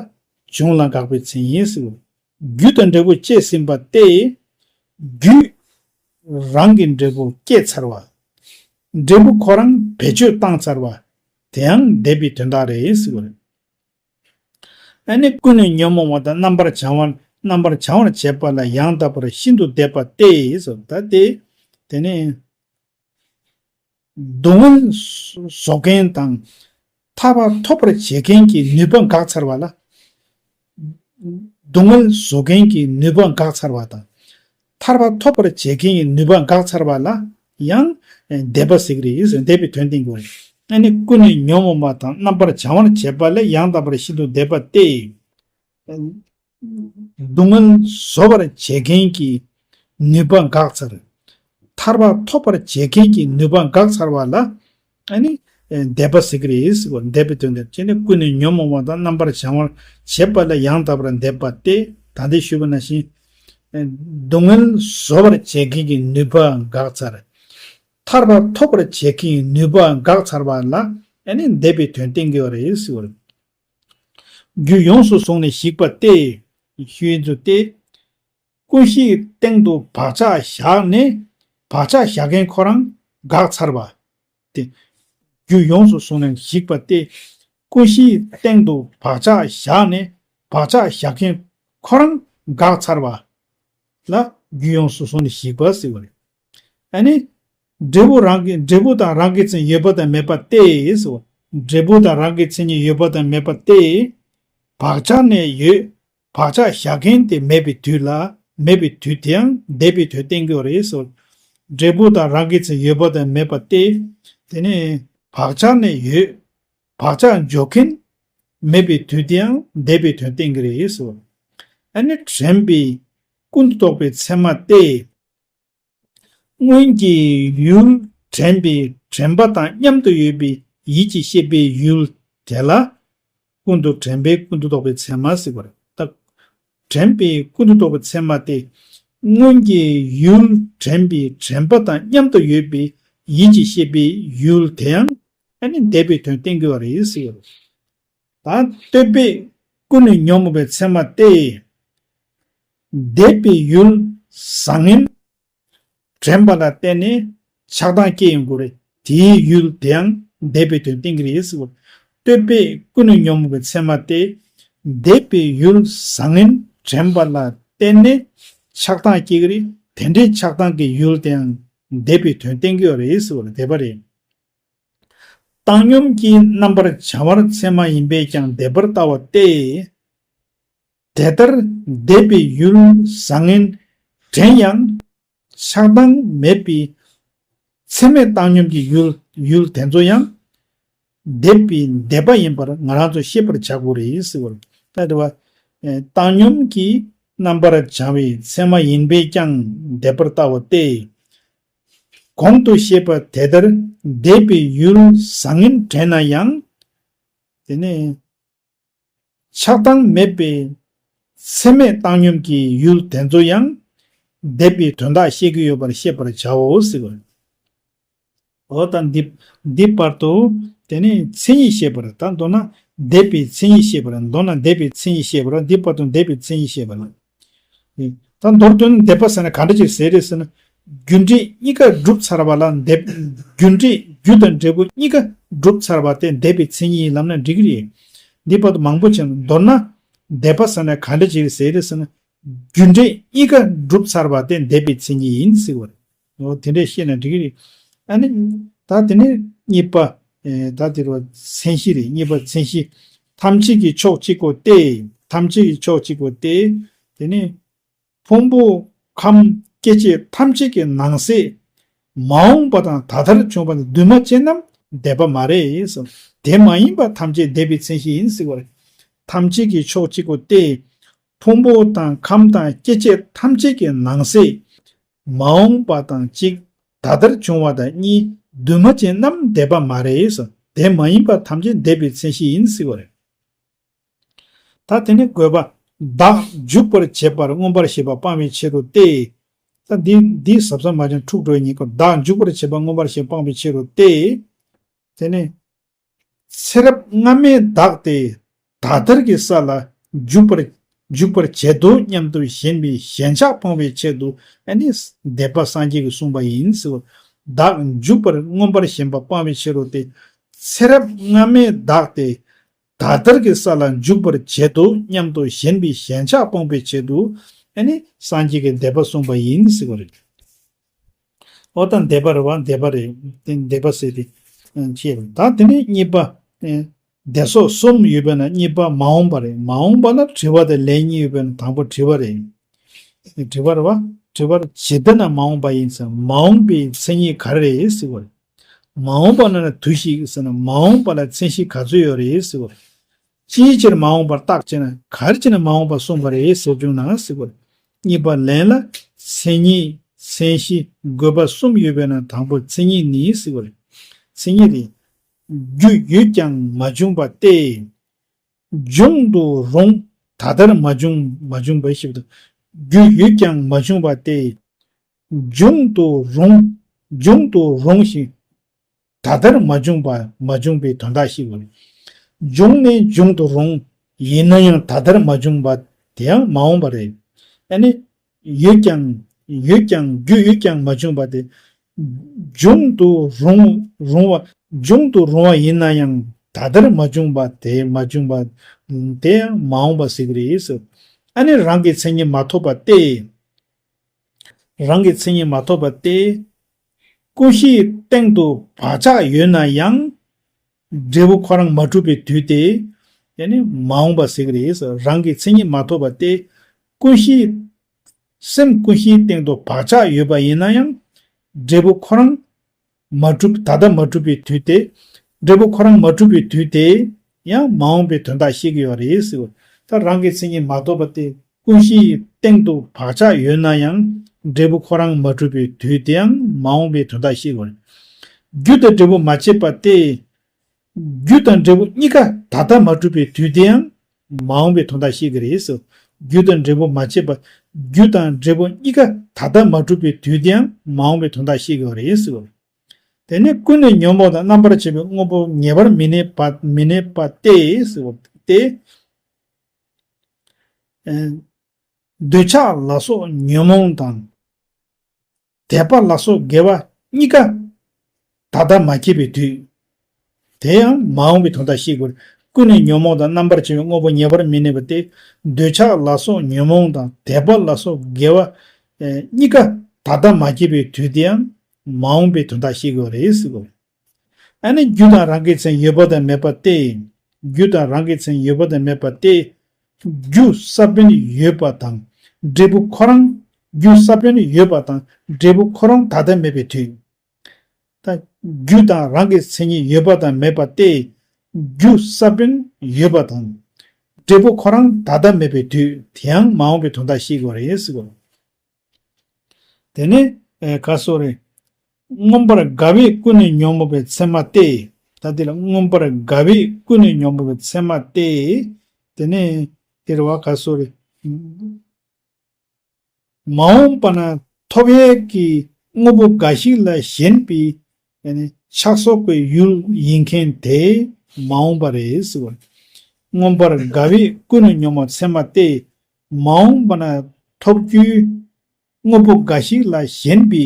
བྱུང་ལ་དགག་པའི་མཚན་ཉིད་ཟེར། རྒྱུ་དང་འབྲས་བུ་སྐྱེས་ཟིན་པ་སྟེ། རྒྱུས་རང་གི་འབྲས་བུ་སྐྱེས་ཚར་བ། འབྲས་བུ་ཁོ་རང་བེད་སྤྱོད་བཏང་ཚར་བ། དེ་ཡང་འདོད་པའི་དོན་དག་རེད་ཟེར་བ་རེད། ཨ་ནི་ཀུན་ནས་ཉོན་མོངས་པ་དང་རྣམ་པར་བྱང་བ་རྣམ་པར་བྱང་བར་བྱེད་པ་ལ་ཡང་དག་པར་ཤིན་ཏུ་འདོད་པ་སྟེ་ཟེར། ད་དེ་དེ་ནས། སྡུག་བསྔལ་བཟོ་མཁན་དང་ཐར་པ་ཐོབ་པར་བྱེད་མཁན་གྱི་ནུས་པ་འགག་ཚར་བ་ལ། སྡུག་བསྔལ་བཟོ་མཁན་གྱི་ནུས་པ་འགག་ཚར་བ་དང་། ཐར་པ་ཐོབ་པར་བྱེད་མཁན་གྱི་ནུས་པ་འགག་ཚར་བ་ལ་ཡང་འདོད་པ་ཟེར་གྱི་རེད་ཟེར། འདོད་པའི་དོན་བསྟན་དགོས་རེད། ཨ་ནི་ཀུན་ནས་ཉོན་མོངས་པ་དང་རྣམ་པར་བྱང་བར་བྱེད་པ་ལ་ཡང་དག་པར་ཤིན་ཏུ་འདོད་པ་སྟེ། སྡུག་བསྔལ་བཟོ་བར་བྱེད་མཁན་གྱི་ནུས་པ་འགག་ཚར། ཐར་པ་ཐོབ་པར་བྱེད་མཁན་གྱི་ནུས་པ་འགག་ཚར་བ་ལ་ཨ་ནི་འདོད་པ་ཟེར་གྱི་རེད་ཟེར་བ། འདོད་པའི་དོན་དེ་བྱས་ནས་ཀུན་ནས་ཉོན་མོངས་པ་དང་རྣམ་པར་བྱང་བར་བྱེད་པ་ལ་ཡང་དག་པར་འདོད་པ་སྟེ། ད་ལྟའི་ཞུས་པ་ནང་བཞིན་སྡུག་བསྔལ་བཟོ་བར་བྱེད་མཁན་གྱི་ནུས་པ་འགག་ཚར། ཐར་པ་ཐོབ་པར་བྱེད་མཁན་གྱི་ནུས་པ་འགག་ཚར་བ་ལ་ཨ་ནི་འདོད་པའི་དོན་བསྟན་གྱི་ཡོད་རེད་ཟེར་བ། རྒྱུ་ཡོངས་སུ་བཟུང་ནས་ཞིག་པ་སྟེ། ཞུས་ཚུལ་ཏེ། ཀུན་གཞིའི་སྟེང་དུ་བག་ཆགས་བཞག་ནས་བག་ཆགས་བཞག་མཁན་ཁོ་རང་འགག་ཚར་བ། ཏེ། རྒྱུ་ཡོངས་སུ་བཟུང་ནས་ཞིག་པ་སྟེ། ཀུན་གཞིའི་སྟེང་དུ་བག་ཆགས་བཞག་ནས་བག་ཆགས་བཞག་མཁན་ཁོ་རང་འགག་ཚར་བ། ལ་རྒྱུ་ཡོངས་སུ་བཟུང་ནས་ཞིག་པ་ཟེར་བ་རེད། ཨ་ནི། འབྲས་བུ་རང་གི་འབྲས་བུ་དང་རང་གི་མཚན་ཉིད་ཡོད་པ་དང་མེད་པ་སྟེ་ཟེར་བ། འབྲས་བུ་དང་རང་གི་མཚན་ཉིད་ཡོད་པ་དང་མེད་པ་སྟེ། བག་ཆགས་ནས་ཡོད། བག་ཆགས་བཞག་མཁན་དེ་མེད་པའི་དུས་ལ་མེད་པའི་དུས་དེའང་འདོད་པའི་དོན་བསྟན་གྱི་ཡོད་རེད་ཟེར་བ། འབྲས་བུ་དང་རང་གི་མཚན་ཉིད་ཡོད་པ་དང་མེད་པ་སྟེ། དེ་ནས་བག་ཆགས་ནས་ཡོད། བག་ཆགས་འཇོག་མཁན་མེད་པའི་དུས་དེའང་འདོད་པའི་དོན་བསྟན་གྱི་རེད་ཟེར་བ། ཨ་ནི་དྲན་པའི་ཀུན་ཏུ་རྟོག་པའི་མཚན་མ་སྟེ། སྔོན་གྱི་ཡུལ་དྲན་པའི་དྲན་པ་དང་མཉམ་དུ་ཡོད་པའི་ཡིད་ཀྱི་ཤེས་པའི་ཡུལ་དེ་ལ་ཀུན་ཏུ་དྲན་པའི་ཀུན་ཏུ་རྟོག་པའི་མཚན་མ་ཟེར་བ་རེད། ད་དྲན་པའི་ཀུན་ཏུ་རྟོག་པའི་མཚན་མ་སྟེ། སྔོན་གྱི་ཡུལ་དྲན་པའི་དྲན་པ་དང་མཉམ་དུ་ཡོད་པའི་ཡིད་ཀྱི་ཤེས་པའི་ཡུལ་དེའང་ཨ་ནི་འདས་པའི་དོན་བསྟན་དགོས་པ་རེད་ཟེར། ད་ལྟོས་པས་ཀུན་ནས་ཉོན་མོངས་པའི་མཚན་མ་སྟེ། འདས་པའི་ཡུལ་བཟང་ངན་དྲན་པ་ལ་བརྟེན་ནས་ཆགས་སྡང་སྐྱེ་ཡོང་གི་རེད། དེའི་ཡུལ་དེའང་འདས་པའི་དོན་བསྟན་གྱི་རེད་ཟེར། ལྟོས་པས་ཀུན་ནས་ཉོན་མོངས་པའི་མཚན་མ་སྟེ། འདས་པའི་ཡུལ་བཟང་ངན་དྲན་པ་ལ་བརྟེན་ནས་ཆགས་སྡང་སྐྱེ་གི་རེད། དེ་འདྲའི་ཆགས་སྡང་གི་ཡུལ་དེའང་འདས་པའི་དོན་བསྟན་གྱི་རེད་ཟེར་བ་ལ་འདས་པ་རེད། བཏང་སྙོམས་ཀྱི་རྣམ་པར་བྱང་བར་མཚན་མ་ཡིན་པས་ཀྱང་འདས་པར་ལྟ་བ་སྟེ། དེ་ལྟར་འདས་པའི་ཡུལ་བཟང་ངན་དྲན་ཡང་ཆགས་སྡང་མེད་པའི་ཚད་མས་བཏང་སྙོམས་ཀྱི་ཡུལ་ཡུལ་དེ་ཚོ་ཡང་འདས་པའི་འདས་པ་ཡིན་པར་ང་རང་ཚོ་ཤེས་པར་བྱ་དགོས་རེད་ཟེར་བ། ད་དེ་བ་བཏང་སྙོམས་ཀྱི་རྣམ་པར་བྱང་བའི་མཚན་མ་ཡིན་པས་ཀྱང་འདས་པར་ལྟ་བ་སྟེ། གོང་དུ་བཤད་པ་དེ་ལྟར་འདས་པའི་ཡུལ་བཟང་ངན་དྲན་ན་ཡང་། དེ་ནས་ཆགས་སྡང་མེད་པའི་ཚད་མས་བཏང་སྙོམས་ཀྱི་ཡུལ་དེ་ཚོ་ཡང་འདས་པའི་དོན་དག་ཤེས་ཀྱི་ཡོད་པར་ཤེས་པར་བྱའོ་ཟེར་བ། འོ་ད་འདི་འདི་བར་དུ་དེ་ནས་མཚན་ཉིད་བཤད་པར། ད་མདོར་ན་འདས་པའི་མཚན་ཉིད་བཤད་པར། མདོར་ན་འདས་པའི་མཚན་ཉིད་བཤད་པར། འདི་བར་དུ་འདས་པའི་མཚན་ཉིད་བཤད་པར། ད་མདོར་དོན་འདས་པ་ཟེར་ན་ག་འདྲ་ཅིག་ཟེར་རེད་ཟེར་ན། རྒྱུ་འབྲས་གཉིས་ཀ་གྲུབ་ཚར་བ་ལ་འདས། རྒྱུ་འབྲས་རྒྱུ་དང་འབྲས་བུ་གཉིས་ཀ་གྲུབ་ཚར་བ་དེ་འདས་པའི་མཚན་ཉིད་ཡིན་ལབ་ན་འགྲིག་གི་རེད། འདི་བར་དུ་མང་པོ་བྱས་ན། མདོར་ན་འདས་པ་ཟེར་ན་ག་འདྲ་ཅིག་ཟེར་རེད་ཟེར་ན། རྒྱུ་འབྲས་གཉིས་ཀ་གྲུབ་ཚར་བ་དེ་འདས་པའི་མཚན་ཉིད་ཡིན་ཟེར་བ་རེད། འོ་དེ་འདྲས་བཤད་ན་འགྲིག་གི་རེད། ཨ་ནི་ད་དེ་ནས་གཉིས་པ། ཨེ་ད་དེ་རུ་མཚན་གཞི་རེད། གཉིས་པ་མཚན་གཞི། ཐམས་ཅད་ཀྱི་ཕྱོགས་གཅིག་པོ་སྟེ། ཐམས་ཅད་ཀྱི་ཕྱོགས་གཅིག་པོ་སྟེ། དེ་ནས་ཕུང་པོ་ཁམས་སྐྱེ་མཆེད་ཐམས་ཅད་ཀྱི་ནང་གསེས་མ་འོངས་པ་དང་ད་ལྟར་བྱུང་བ་ནི་འདུས་མ་བྱས་རྣམས་འདས་པ་མ་རེད་ཟེར། དེ་མ་ཡིན་པ་ཐམས་ཅད་འདས་པའི་མཚན་གཞི་ཡིན་ཟེར་བ་རེད། ཐམས་ཅད་ཀྱི་ཕྱོགས་གཅིག་པོ་སྟེ། ཕུང་པོ་དང་ཁམས་དང་སྐྱེ་མཆེད་ཐམས་ཅད་ཀྱི་ནང་གསེས་མ་འོངས་པ་དང་གཅིག་ད་ལྟར་བྱུང་བ་དང་གཉིས་འདུས་མ་བྱས་རྣམས་འདས་པ་མ་རེད་ཟེར། དེ་མ་ཡིན་པ་ཐམས་ཅད་འདས་པའི་མཚན་གཞི་ཡིན་ཟེར་བ་རེད། ད་དེ་ནས་དགོས་པ། བདག་འཇུག་པར་བྱེད་པར་མངོན་པར་ཞེན་པ་སྤང་བའི་ཕྱིར་རོ་སྟེ། ད་འདི་འདི་ཟབ་ཟབ་མ་བྱུང་འཁྲུག་འགྲོ་ཡི་ཉེན་ཁ། བདག་འཇུག་པར་བྱེད་པར་མངོན་པར་ཞེན་པ་སྤང་བའི་ཕྱིར་རོ་སྟེ། དེ་ནས་ཚེ་རབས་སྔ་མའི་བདག་དེ་ད་ལྟར་གྱི་ས་ལ་འཇུག་པར་འཇུག་པར་བྱེད་དོ་སྙམ་དུ་ཞེན་པའི་ཞེན་ཆགས་སྤོང་བའི་ཆེད་དུ་ཨ་ནི་འདས་པ་སངས་རྒྱས་ཀྱིས་གསུངས་པ་ཡིན་ཟེར། བདག་འཇུག་པར་མངོན་པར་ཞེན་པ་སྤང་བའི་ཕྱིར་རོ་སྟེ། ཚེ་རབས་སྔ་མའི་བདག་དེ་ད་ལྟར་གྱི་ས་ལ་འཇུག་པར་བྱེད་དོ་སྙམ་དུ་ཞེན་པའི་ཞེན་ཆགས་སྤོང་བའི་ཆེད་དུ་ཨ་ནི་སངས་རྒྱས་ཀྱིས་འདས་པ་གསུངས་པ་ཡིན་ཟེར་བ་རེད། འོ་ད་འདས་པ་རེད་བ། འདས་པ་རེད། དེ་འདས་པ་ཟེར་ཏེ་ཨ་བྱས་རེད། ད་དེ་ནས་གཉིས་པ། ཨ་བདེ་སོགས་གསུམ་ཡོད་པས་ན་གཉིས་པ་མ་འོངས་པ་རེད། མ་འོངས་པ་ལ་དྲི་བ་དང་ལན་གཉིས་ཡོད་པས་ན་དང་པོ་དྲི་བ་རེད། དྲི་བ་རེད་བ། དྲི་བར་ཇི་ལྟ་ན་མ་འོངས་པ་ཡིན་ཟེར། མ་འོངས་པའི་མཚན་ཉིད་ག་རེ་རེད་ཟེར་བ་རེད། མ་འོངས་པ་ན་ན་དུ་ཞིག་ཟེར་ན་མ་འོངས་པ་ལ་མཚན་གཞི་ག་ཚོད་ཡོད་རེད་ཟེར་བ་རེད། ཅིའི་ཕྱིར་མ་འོངས་པར་བརྟག་ཅེ་ན། ག་རེ་བྱས་ནས་མ་འོངས་པ་གསུངས་པ་རེད་ཟེར་བྱུང་ན་ཟེར་བ་རེད། གཉིས་པ་ལན་ལ་མཚན་ཉིད་མཚན་གཞི་དགོས་པ་གསུམ་ཡོད་པས་ན་དང་པོ་མཚན་ཉིད་ནི་ཟེར་བ་རེད། མཚན་ཉིད་རེད། རྒྱུ་ཡོད་ཀྱང་མ་བྱུང་བ་སྟེ། འབྱུང་དུ་རུང་། ད་ལྟར་མ་བྱུང་མ་བྱུང་བའི་ཞིབ་ཏུ། རྒྱུ་ཡོད་ཀྱང་མ་བྱུང་བ་སྟེ། འབྱུང་དུ་རུང་། འབྱུང་དུ་རུང་ཞིང་། ད་ལྟར་མ་བྱུང་བ་མ་བྱུང་བའི་དོན་དག་ཞིག་ཡོད། འབྱུང་ནི་འབྱུང་དུ་རུང་། ཡིན་ན་ཡང་ད་ལྟར་མ་བྱུང་བ་དེ་ཡང་མ་འོངས་པ་རེད། ཨ་ནི། ཡོད་ཀྱང་ཡོད་ཀྱང་རྒྱུ་ཡོད་ཀྱང་མ་བྱུང་བ་དེ། འབྱུང་དུ་རུང་རུང་བ། འབྱུང་དུ་རུང་བ་ཡིན་ན་ཡང་ད་ལྟར་མ་བྱུང་བ་དེ་མ་བྱུང་བ་དེ་ཡང་མ་འོངས་པ་ཟེར་གྱི་རེད་ཟེར། ཨ་ནི་རང་གི་མཚན་ཉིད་མ་ཐོབ་པ་སྟེ། རང་གི་མཚན་ཉིད་མ་ཐོབ་པ་སྟེ། ཀུན་གཞིའི་སྟེང་དུ་བག་ཆགས་ཡོད་ན་ཡང་། འབྲས་བུ་ཁོ་རང་མ་གྲུབ་པའི་དུས་དེ། ཡང་ནི་མ་འོངས་པ་ཟེར་གྱི་རེད། རང་གི་མཚན་ཉིད་མ་ཐོབ་པ་སྟེ། ཀུན་གཞི། སེམས་ཀུན་གཞིའི་སྟེང་དུ་བག་ཆགས་ཡོད་པ་ཡིན་ན་ཡང་། འབྲས་བུ་ཁོ་རང་མ་གྲུབ། ད་ལྟ་མ་གྲུབ་པའི་དུས་དེ། འབྲས་བུ་ཁོ་རང་མ་གྲུབ་པའི་དུས་དེ། ཡང་མ་འོངས་པའི་དོན་དག་ཤེས་ཀྱི་ཡོད་རེད་ཟེར། ད་རང་གི་མཚན་ཉིད་མ་ཐོབ་པ་སྟེ། ཀུན་གཞིའི་སྟེང་དུ་བག་ཆགས་ཡོད་ན་ཡང་། འབྲས་བུ་ཁོ་རང་མ་གྲུབ་པའི་དུས་དེའང་མ་འོངས་པའི་དོན་དག་ཤེས་དགོས། རྒྱུ་དང་འབྲས་བུ་མ་བྱས་པ་སྟེ། རྒྱུ་དང་འབྲས་བུ་གཉིས་ཀ་ད་ལྟ་མ་གྲུབ་པའི་དུས་དེའང་མ་འོངས་པའི་དོན་དག་ཤེས་ཀྱི་རེད། རྒྱུ་དང་འབྲས་བུ་མ་བྱས་པ། རྒྱུ་དང་འབྲས་བུ་གཉིས་ཀ་ད་ལྟ་མ་གྲུབ་པའི་དུས་དེའང་མ་འོངས་པའི་དོན་དག་བཤད་དགོས་པ་རེད་ཟེར་བ། དེ་ནས་ཀུན་ནས་ཉོན་མོངས་དང་རྣམ་པར་བྱེད་པའི་དངོས་པོ་ངེས་པར་མི་གནས་པ་མི་གནས་པ་སྟེ་ཟེར་བ་སྟེ། འདོད་ཆགས་ལ་སོགས་ཉོན་མོངས་དང་། དད་པ་ལ་སོགས་དགེ་བ་གཉིས་ཀ་ད་ལྟ་མ་སྐྱེས་པའི་དུས། དེ་ཡང་མ་འོངས་པའི་དོན་དག་ཤེས་དགོས། ཀུན་ནས་ཉོན་མོངས་དང་རྣམ་པར་བྱེད་པའི་དངོས་པོ་ངེས་པར་མི་གནས་པ་སྟེ། འདོད་ཆགས་ལ་སོགས་ཉོན་མོངས་དང་དད་པ་ལ་སོགས་དགེ་བ་གཉིས་ཀ་ད་ལྟ་མ་སྐྱེས་པའི་དུས་དེ་ཡང་མ་འོངས་པའི་དོན་དག་ཤེས་དགོས་རེད་ཟེར་དགོས། ཨ་ནི་རྒྱུ་དང་རང་གི་མཚན་ཡོད་པ་དང་མེད་པ་སྟེ། རྒྱུ་དང་རང་གི་མཚན་ཡོད་པ་དང་མེད་པ་སྟེ། རྒྱུ་ས་བོན་ཡོད་པ་དང་འབྲས་བུ་ཁོ་རང་། རྒྱུ་ས་བོན་ཡོད་པ་དང་འབྲས་བུ་ཁོ་རང་ད་ལྟ་མེད་པའི་དུས། ད་རྒྱུ་དང་རང་གི་མཚན་ཉིད་ཡོད་པ་དང་མེད་པ་སྟེ། རྒྱུ་ས་བོན་ཡོད་པ་དང་འབྲས་བུ་ཁོ་རང་ད་ལྟ་མེད་པའི་དུས་དེའང་མ་འོངས་པའི་དོན་དག་ཤེས་དགོས་རེད་ཟེར་གོ། དེ་ནས་ཨེ་ག་སོ་རེ། མངོན་པར་དགའ་བས་ཀུན་ནས་ཉོན་མོངས་པའི་མཚན་མ་སྟེ། ད་དེ་ལ་མངོན་པར་དགའ་བས་ཀུན་ནས་ཉོན་མོངས་པའི་མཚན་མ་སྟེ། དེ་ནས་དེ་རེད་བ་ག་སོ་རེ། མ་འོངས་པ་ན་ཐོབ་ཡས་ཀྱི་དངོས་པོ་འགའ་ཞིག་ལ་ཞེན་པའི་ཆགས་སོགས་ཀྱི་ཡུལ་ཡིན་མཁན་དེ་མ་འོངས་པ་རེད་ཟེར་བ། མངོན་པར་དགའ་བས་ཀུན་ནས་ཉོན་མོངས་མཚན་མ་སྟེ། མ་འོངས་པ་ན་ཐོབ་རྒྱུའི་དངོས་པོ་འགའ་ཞིག་ལ་ཞེན་པའི་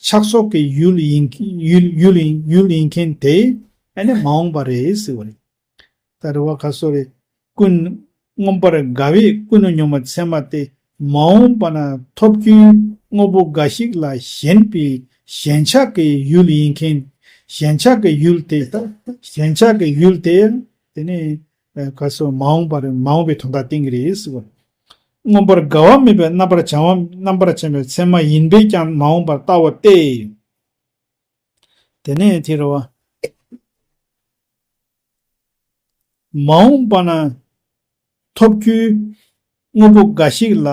ཆགས་སོགས་ཀྱི་ཡུལ་ཡིན་ཡུལ་ཡུལ་ཡིན་ཡུལ་ཡིན་མཁན་དེ་མ་འོངས་པ་རེད་ཟེར་བ་རེད། ད་རེ་བ་ག་སོ་རེ། ཀུན། མངོན་པར་དགའ་བས་ཀུན་ནས་ཉོན་མོངས་མཚན་མ་སྟེ། མ་འོངས་པ་ན་ཐོབ་རྒྱུའི་དངོས་པོ་འགའ་ཞིག་ལ་ཞེན་པའི་ཞེན་ཆགས་ཀྱི་ཡུལ་ཡིན་མཁན། ཞེན་ཆགས་ཀྱི་ཡུལ་དེ། ཞེན་ཆགས་ཀྱི་ཡུལ་དེ་དེ་ནི་ག་སོ་མ་འོངས་པ་རེད། མ་འོངས་པའི་དོན་དག་བསྟན་གྱི་རེད་ཟེར་བ། མངོན་པར་དགའ་བ་མེད་པའི་རྣམ་པར་བྱང་བ་རྣམ་པར་བྱང་བའི་མཚན་མ་ཡིན་པས་ཀྱང་མ་འོངས་པར་ལྟ་བ་སྟེ། དེ་ནས་དེ་རེད་བ། མ་འོངས་པ་ན་ཐོབ་རྒྱུའི་དངོས་པོ་འགའ་ཞིག་ལ་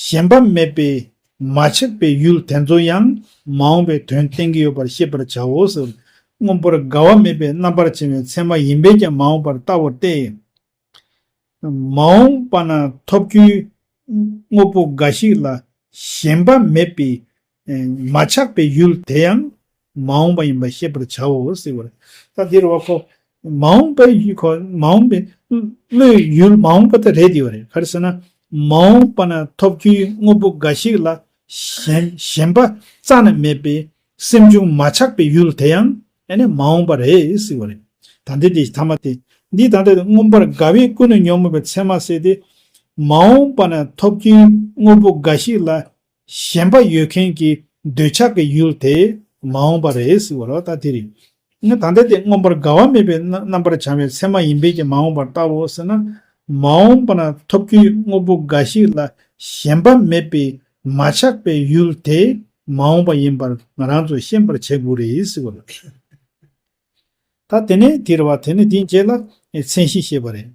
ཞེན་པ་མེད་པའི་མ་ཆགས་པའི་ཡུལ་དེ་ཚོ་ཡང་མ་འོངས་པའི་དོན་བསྟན་གྱི་ཡོད་པར་ཤེས་པར་བྱའོ་ཟེར། མངོན་པར་དགའ་བ་མེད་པའི་རྣམ་པར་བྱང་བའི་མཚན་མ་ཡིན་པས་ཀྱང་མ་འོངས་པར་ལྟ་བ་སྟེ། མ་འོངས་པ་ན་ཐོབ་རྒྱུའི་དངོས་པོ་འགའ་ཞིག་ལ་ཞེན་པ་མེད་པའི་མ་ཆགས་པའི་ཡུལ་དེ་ཡང་མ་འོངས་པ་ཡིན་པ་ཤེས་པར་བྱའོ་ཟེར་བ་རེད། ད་འདིར་བ་ཁོ་མ་འོངས་པའི་ཡུལ་ཁོ་མ་འོངས་པའི་བློའི་ཡུལ་མ་འོངས་པ་དེ་རེད་དེ་བ་རེད། ག་རེ་ཟེར་ན་མ་འོངས་པ་ན་ཐོབ་རྒྱུའི་དངོས་པོ་འགའ་ཞིག་ལ་ཞེན་ཞེན་པ་རྩ་ནས་མེད་པའི་སེམས་བྱུང་མ་ཆགས་པའི་ཡུལ་དེ་ཡང་ཨ་ནི་མ་འོངས་པ་རེད་ཟེར་བ་རེད། ད་ལྟ་དེ་ཐ་མ་དེ། འདི་ད་ལྟ་དེ་མངོན་པར་དགའ་བས་ཀུན་ནས་ཉོན་མོངས་པའི་མཚན་མ་ཟེར་ཏེ། མ་འོངས་པ་ན་ཐོབ་རྒྱུའི་དངོས་པོ་འགའ་ཞིག་ལ་ཞེན་པ་ཡོད་མཁན་གྱི་འདོད་ཆགས་ཀྱི་ཡུལ་དེ་མ་འོངས་པ་རེད་ཟེར་བ་རེད། ད་དེ་རེད། ང་ད་ལྟ་དེ་མངོན་པར་དགའ་བ་མེད་པའི་རྣམ་པར་བྱང་བའི་མཚན་མ་ཡིན་པས་ཀྱི་མ་འོངས་པར་ལྟའོ་ཟེར་ན། མ་འོངས་པ་ན་ཐོབ་རྒྱུའི་དངོས་པོ་འགའ་ཞིག་ལ་ཞེན་པ་མེད་པའི་མ་ཆགས་པའི་ཡུལ་དེ་མ་འོངས་པ་ཡིན་པར་ང་རང་ཚོས་ཤེས་པར་བྱེད་དགོས་རེད་ཟེར་བ་རེད། ད་དེ་ནས་དེ་རེད་བ། དེ་ནས་དེའི་རྗེས་ལ་མཚན་གཞི་བཤད་པ་རེད།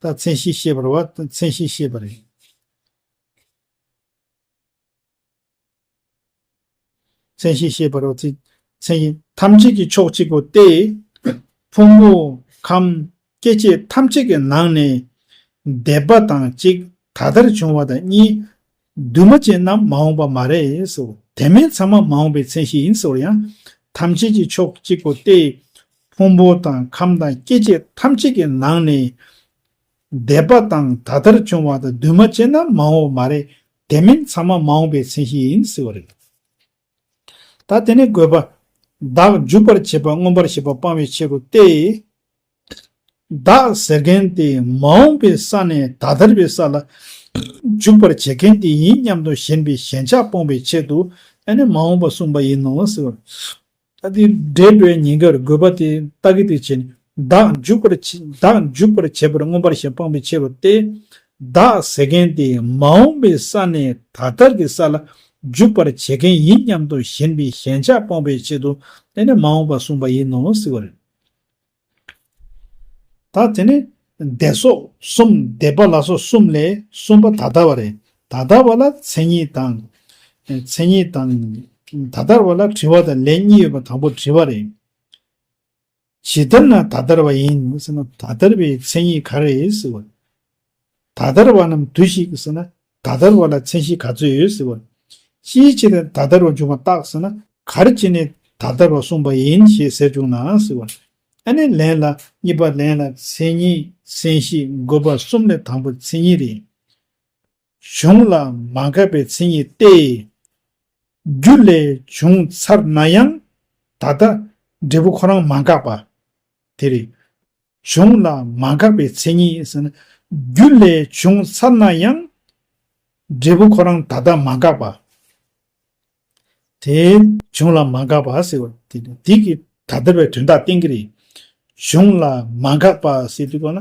ད་མཚན་གཞི་བཤད་པ་རེད་བ། མཚན་གཞི་བཤད་པ་རེད། མཚན་གཞི་བཤད་པ་རེད་བ། མཚན་གཞི་ཐམས་ཅད་ཀྱི་ཕྱོགས་གཅིག་པོ་སྟེ། ཕུང་པོ་ཁམས་སྐྱེ་མཆེད་ཐམས་ཅད་ཀྱི་ནང་ནས་འདས་པ་དང་གཅིག་ད་ལྟར་བྱུང་བ་དང་གཉིས། འདུས་མ་བྱས་རྣམས་མ་འོངས་པ་མ་རེད་ཟེར། དེ་མིན་ཚང་མ་མ་འོངས་པའི་མཚན་གཞི་ཡིན་ཟེར་ཡང་། ཐམས་ཅད་ཀྱི་ཕྱོགས་གཅིག་པོ་སྟེ། ཕུང་པོ་དང་ཁམས་དང་སྐྱེ་མཆེད་ཐམས་ཅད་ཀྱི་ནང་ནས་འདས་པ་དང་ད་ལྟར་བྱུང་བ་དང་འདུས་མ་བྱས་རྣམས་མ་འོངས་པ་མ་རེད། དེ་མིན་ཚང་མ་མ་འོངས་པའི་མཚན་གཞི་ཡིན་ཟེར་བ་རེད། ད་དེ་ནས་དགོས་པ། བདག་འཇུག་པར་བྱེད་པ་མངོན་པར་ཞེན་པ་སྤང་བའི་ཕྱིར་རོ་སྟེ། བདག་ཟེར་མཁན་དེ་མ་འོངས་པའི་ས་ནས་ད་ལྟར་བའི་ས་ལ་འཇུག་པར་བྱེད་མཁན་དེ་ཡིན་སྙམ་དུ་ཞེན་པའི་ཞེན་ཆགས་སྤོང་བའི་ཆེད་དུ་ཨ་ནི་མ་འོངས་པ་གསུངས་པ་ཡིན་ནོ་ཟེར་བ། ད་དེ་འབྲས་བུའི་ཉིན་དཀར་དགོས་པ་དེ་ལྟ་གི་དེ་བྱས་ནས་བདག་འཇུག་པར་བྱེད་བདག་འཇུག་པར་བྱེད་པར་མངོན་པར་ཞེན་སྤང་བའི་ཕྱིར་རོ་སྟེ། བདག་ཟེར་མཁན་དེ་མ་འོངས་པའི་ས་ནས་ད་ལྟར་གྱི་ས་ལ་འཇུག་པར་བྱེད་མཁན་ཡིན་སྙམ་དུ་ཞེན་པའི་ཞེན་ཆགས་སྤོང་བའི་ཆེད་དུ་དེ་ནི་མ་འོངས་པ་གསུངས་པ་ཡིན་ནོ་ཟེར་བ་རེད། ད་དེ་ནི་འདས་སོགས་གསུམ་འདས་པ་ལ་སོགས་གསུམ་ལས་གསུམ་པ་ད་ལྟ་བ་རེད། ད་ལྟ་བ་ལ་མཚན་ཉིད་དང་། མཚན་ཉིད་དང་། ད་ལྟ་བ་ལ་དྲི་བ་དང་ལན་གཉིས་ཡོད་པ་དང་པོ་དྲི་བ་རེད། ཇི་ལྟར་ན་ད་ལྟ་བ་ཡིན་ཟེར་ན་ད་ལྟ་བའི་མཚན་ཉིད་ག་རེ་ཟེར་བ། ད་ལྟར་བ་རྣམས་དུ་ཞིག་ཟེར་ན། ད་ལྟར་བ་ལ་མཚན་གཞི་ག་ཚོད་ཡོད་ཟེར་བ། ཅིའི་ཕྱིར་ད་ལྟར་བ་འཇུག་པ་བརྟག་ཟེར་ན། ག་རེ་བྱས་ནས་ད་ལྟར་བ་གསུངས་པ་ཡིན་ཞེས་ཟེར་བྱུང་ན་ཟེར་བ། ཨ་ནི་ལན་ལ་གཉིས་པ་ལན་ལ་མཚན་ཉིད་མཚན་གཞི་དགོས་པ་གསུམ་ལས་དང་པོ་མཚན་ཉིད་རེད། གཞུང་ལ་མ་འགགས་པའི་མཚན་ཉིད་སྟེ། རྒྱུ་ལས་བྱུང་ཚར་ན་ཡང་ད་ལྟ་འབྲས་བུ་ཁོ་རང་མ་འགགས་པ། དེ་རེད། གཞུང་ལ་མ་འགགས་པའི་མཚན་ཉིད་ཟེར་ན། རྒྱུ་ལས་བྱུང་ཚར་ན་ཡང་འབྲས་བུ་ཁོ་རང་ད་ལྟ་མ་འགགས་པ། དེ་གཞུང་ལ་མ་འགགས་པ་ཟེར་བ་དེ་དེ་གི་ད་ལྟ་བའི་དོན་དག་བསྟན་གྱི་རེད། གཞུང་ལ་མ་འགགས་པ་ཟེར་དུས་གོ་ན།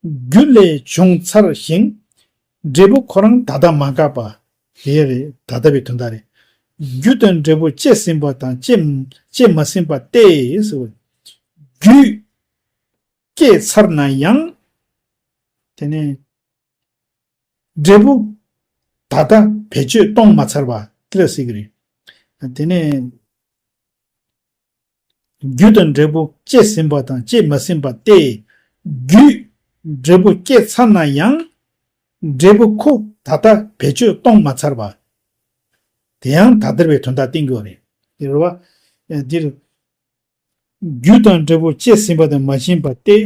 རྒྱུ་ལས་བྱུང་ཚར་ཞིང་། འབྲས་བུ་ཁོ་རང་ད་ལྟ་མ་འགགས་པ། དེ་རེད། ད་ལྟ་བའི་དོན་དག་རེད། རྒྱུ་དང་འབྲས་བུ་སྐྱེས་ཟིན་པ་དང་སྐྱེས་སྐྱེས་མ་ཟིན་པ་སྟེ་ཟེར་བ། རྒྱུ་སྐྱེས་ཚར་ན་ཡང་། དེ་ནས་འབྲས་བུ་ད་ལྟ་བེད་སྤྱོད་གཏོང་མ་ཚར་བ་དེ་ལ་ཟེར་གྱི་རེད། དེ་ནས་རྒྱུ་དང་འབྲས་བུ་སྐྱེས་ཟིན་པ་དང་སྐྱེས་མ་ཟིན་པ་སྟེ། རྒྱུས་འབྲས་བུ་སྐྱེས་ཚར་ན་ཡང་འབྲས་བུ་ཁོ་ད་ལྟ་བེད་སྤྱོད་གཏོང་མ་ཚར་བ། དེ་ཡང་ད་ལྟར་བའི་དོན་དག་བསྟན་དགོས་རེད། དེ་རེད་བ། འདིར། རྒྱུ་དང་འབྲས་བུ་སྐྱེས་ཟིན་པ་དང་མ་ཟིན་པ་སྟེ།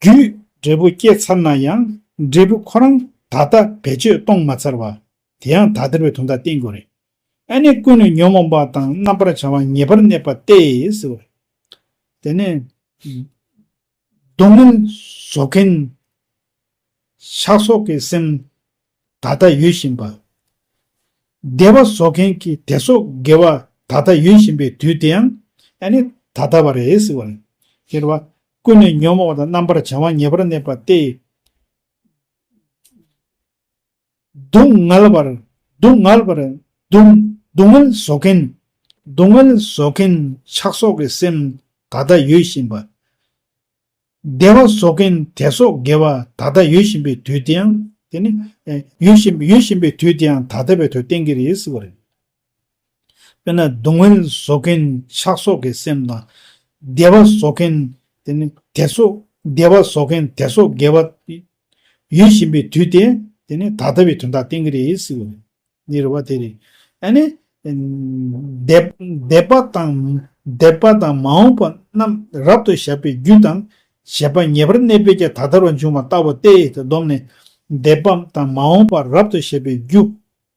རྒྱུས་འབྲས་བུ་སྐྱེས་ཚར་ན་ཡང་འབྲས་བུ་ཁོ་རང་ད་ལྟ་བེད་སྤྱོད་གཏོང་མ་ཚར་བ། དེ་ཡང་ད་ལྟར་བའི་དོན་དག་བསྟན་དགོས་རེད། ཨ་ནི་ཀུན་ནས་ཉོན་མོངས་པ་དང་རྣམ་པར་བྱང་བ་ངེས་པར་གནས་པ་སྟེ་ཟེར་བ། དེ་ནས་སྡུག་བསྔལ་བཟོ་མཁན་ཆགས་སོགས་ཀྱི་སེམས་ད་ལྟ་ཡོད་བཞིན་པ། བདེ་བ་བཟོ་མཁན་གྱི་དེ་སོགས་དགེ་བ་ད་ལྟ་ཡོད་བཞིན་པའི་དུས་དེའང་ཨ་ནི་ད་ལྟ་བ་རེད་ཟེར་བ་ནི། ཁྱེར་བ། ཀུན་ནས་ཉོན་མོངས་པ་དང་རྣམ་པར་བྱང་བ་ངེས་པར་གནས་པ་སྟེ། སྡུག་བསྔལ་བར། སྡུག་བསྔལ་བར། སྡུག་སྡུག་བསྔལ་བཟོ་མཁན། སྡུག་བསྔལ་བཟོ་མཁན་ཆགས་སོགས་ཀྱི་སེམས་ད་ལྟ་ཡོད་བཞིན་པ། བདེ་བ་བཟོ་མཁན་དེ་སོགས་དགེ་བ་ད་ལྟ་ཡོད་བཞིན་པའི་དུས་དེའང་། དེ་ནི་ཨེ་ཡོད་བཞིན་ཡོད་བཞིན་པའི་དུས་དེའང་ད་ལྟ་བའི་དོན་བསྟན་གྱི་རེད་ཟེར་བ་རེད། དཔེར་ན་སྡུག་བསྔལ་བཟོ་མཁན་ཆགས་སོགས་ཀྱི་སེམས་དང་། བདེ་བ་བཟོ་མཁན་དེ་ནི་དེ་སོགས་བདེ་བ་བཟོ་མཁན་དེ་སོགས་དགེ་བ་ཡོད་བཞིན་པའི་དུས་དེ་དེ་ནི་ད་ལྟ་བའི་དོན་དག་བསྟན་གྱི་རེད་ཟེར་བ་རེད། འདི་རེད་བ་དེ་རེད། ཨ་ནི། འདས་འདས་པ་དང་འདས་པ་དང་མ་འོངས་པ་རྣམས་རབ་ཏུ་བཞག་པའི་རྒྱུ་དང་བྱས་པ་ངེས་པར་གནས་པས་ཀྱང་ད་ལྟར་བ་འབྱུང་བ་ལྟ་བུ་སྟེ། དེ་བསྡོམས་ནས་འདས་པ་དང་མ་འོངས་པ་རབ་ཏུ་བཞག་པའི་རྒྱུ་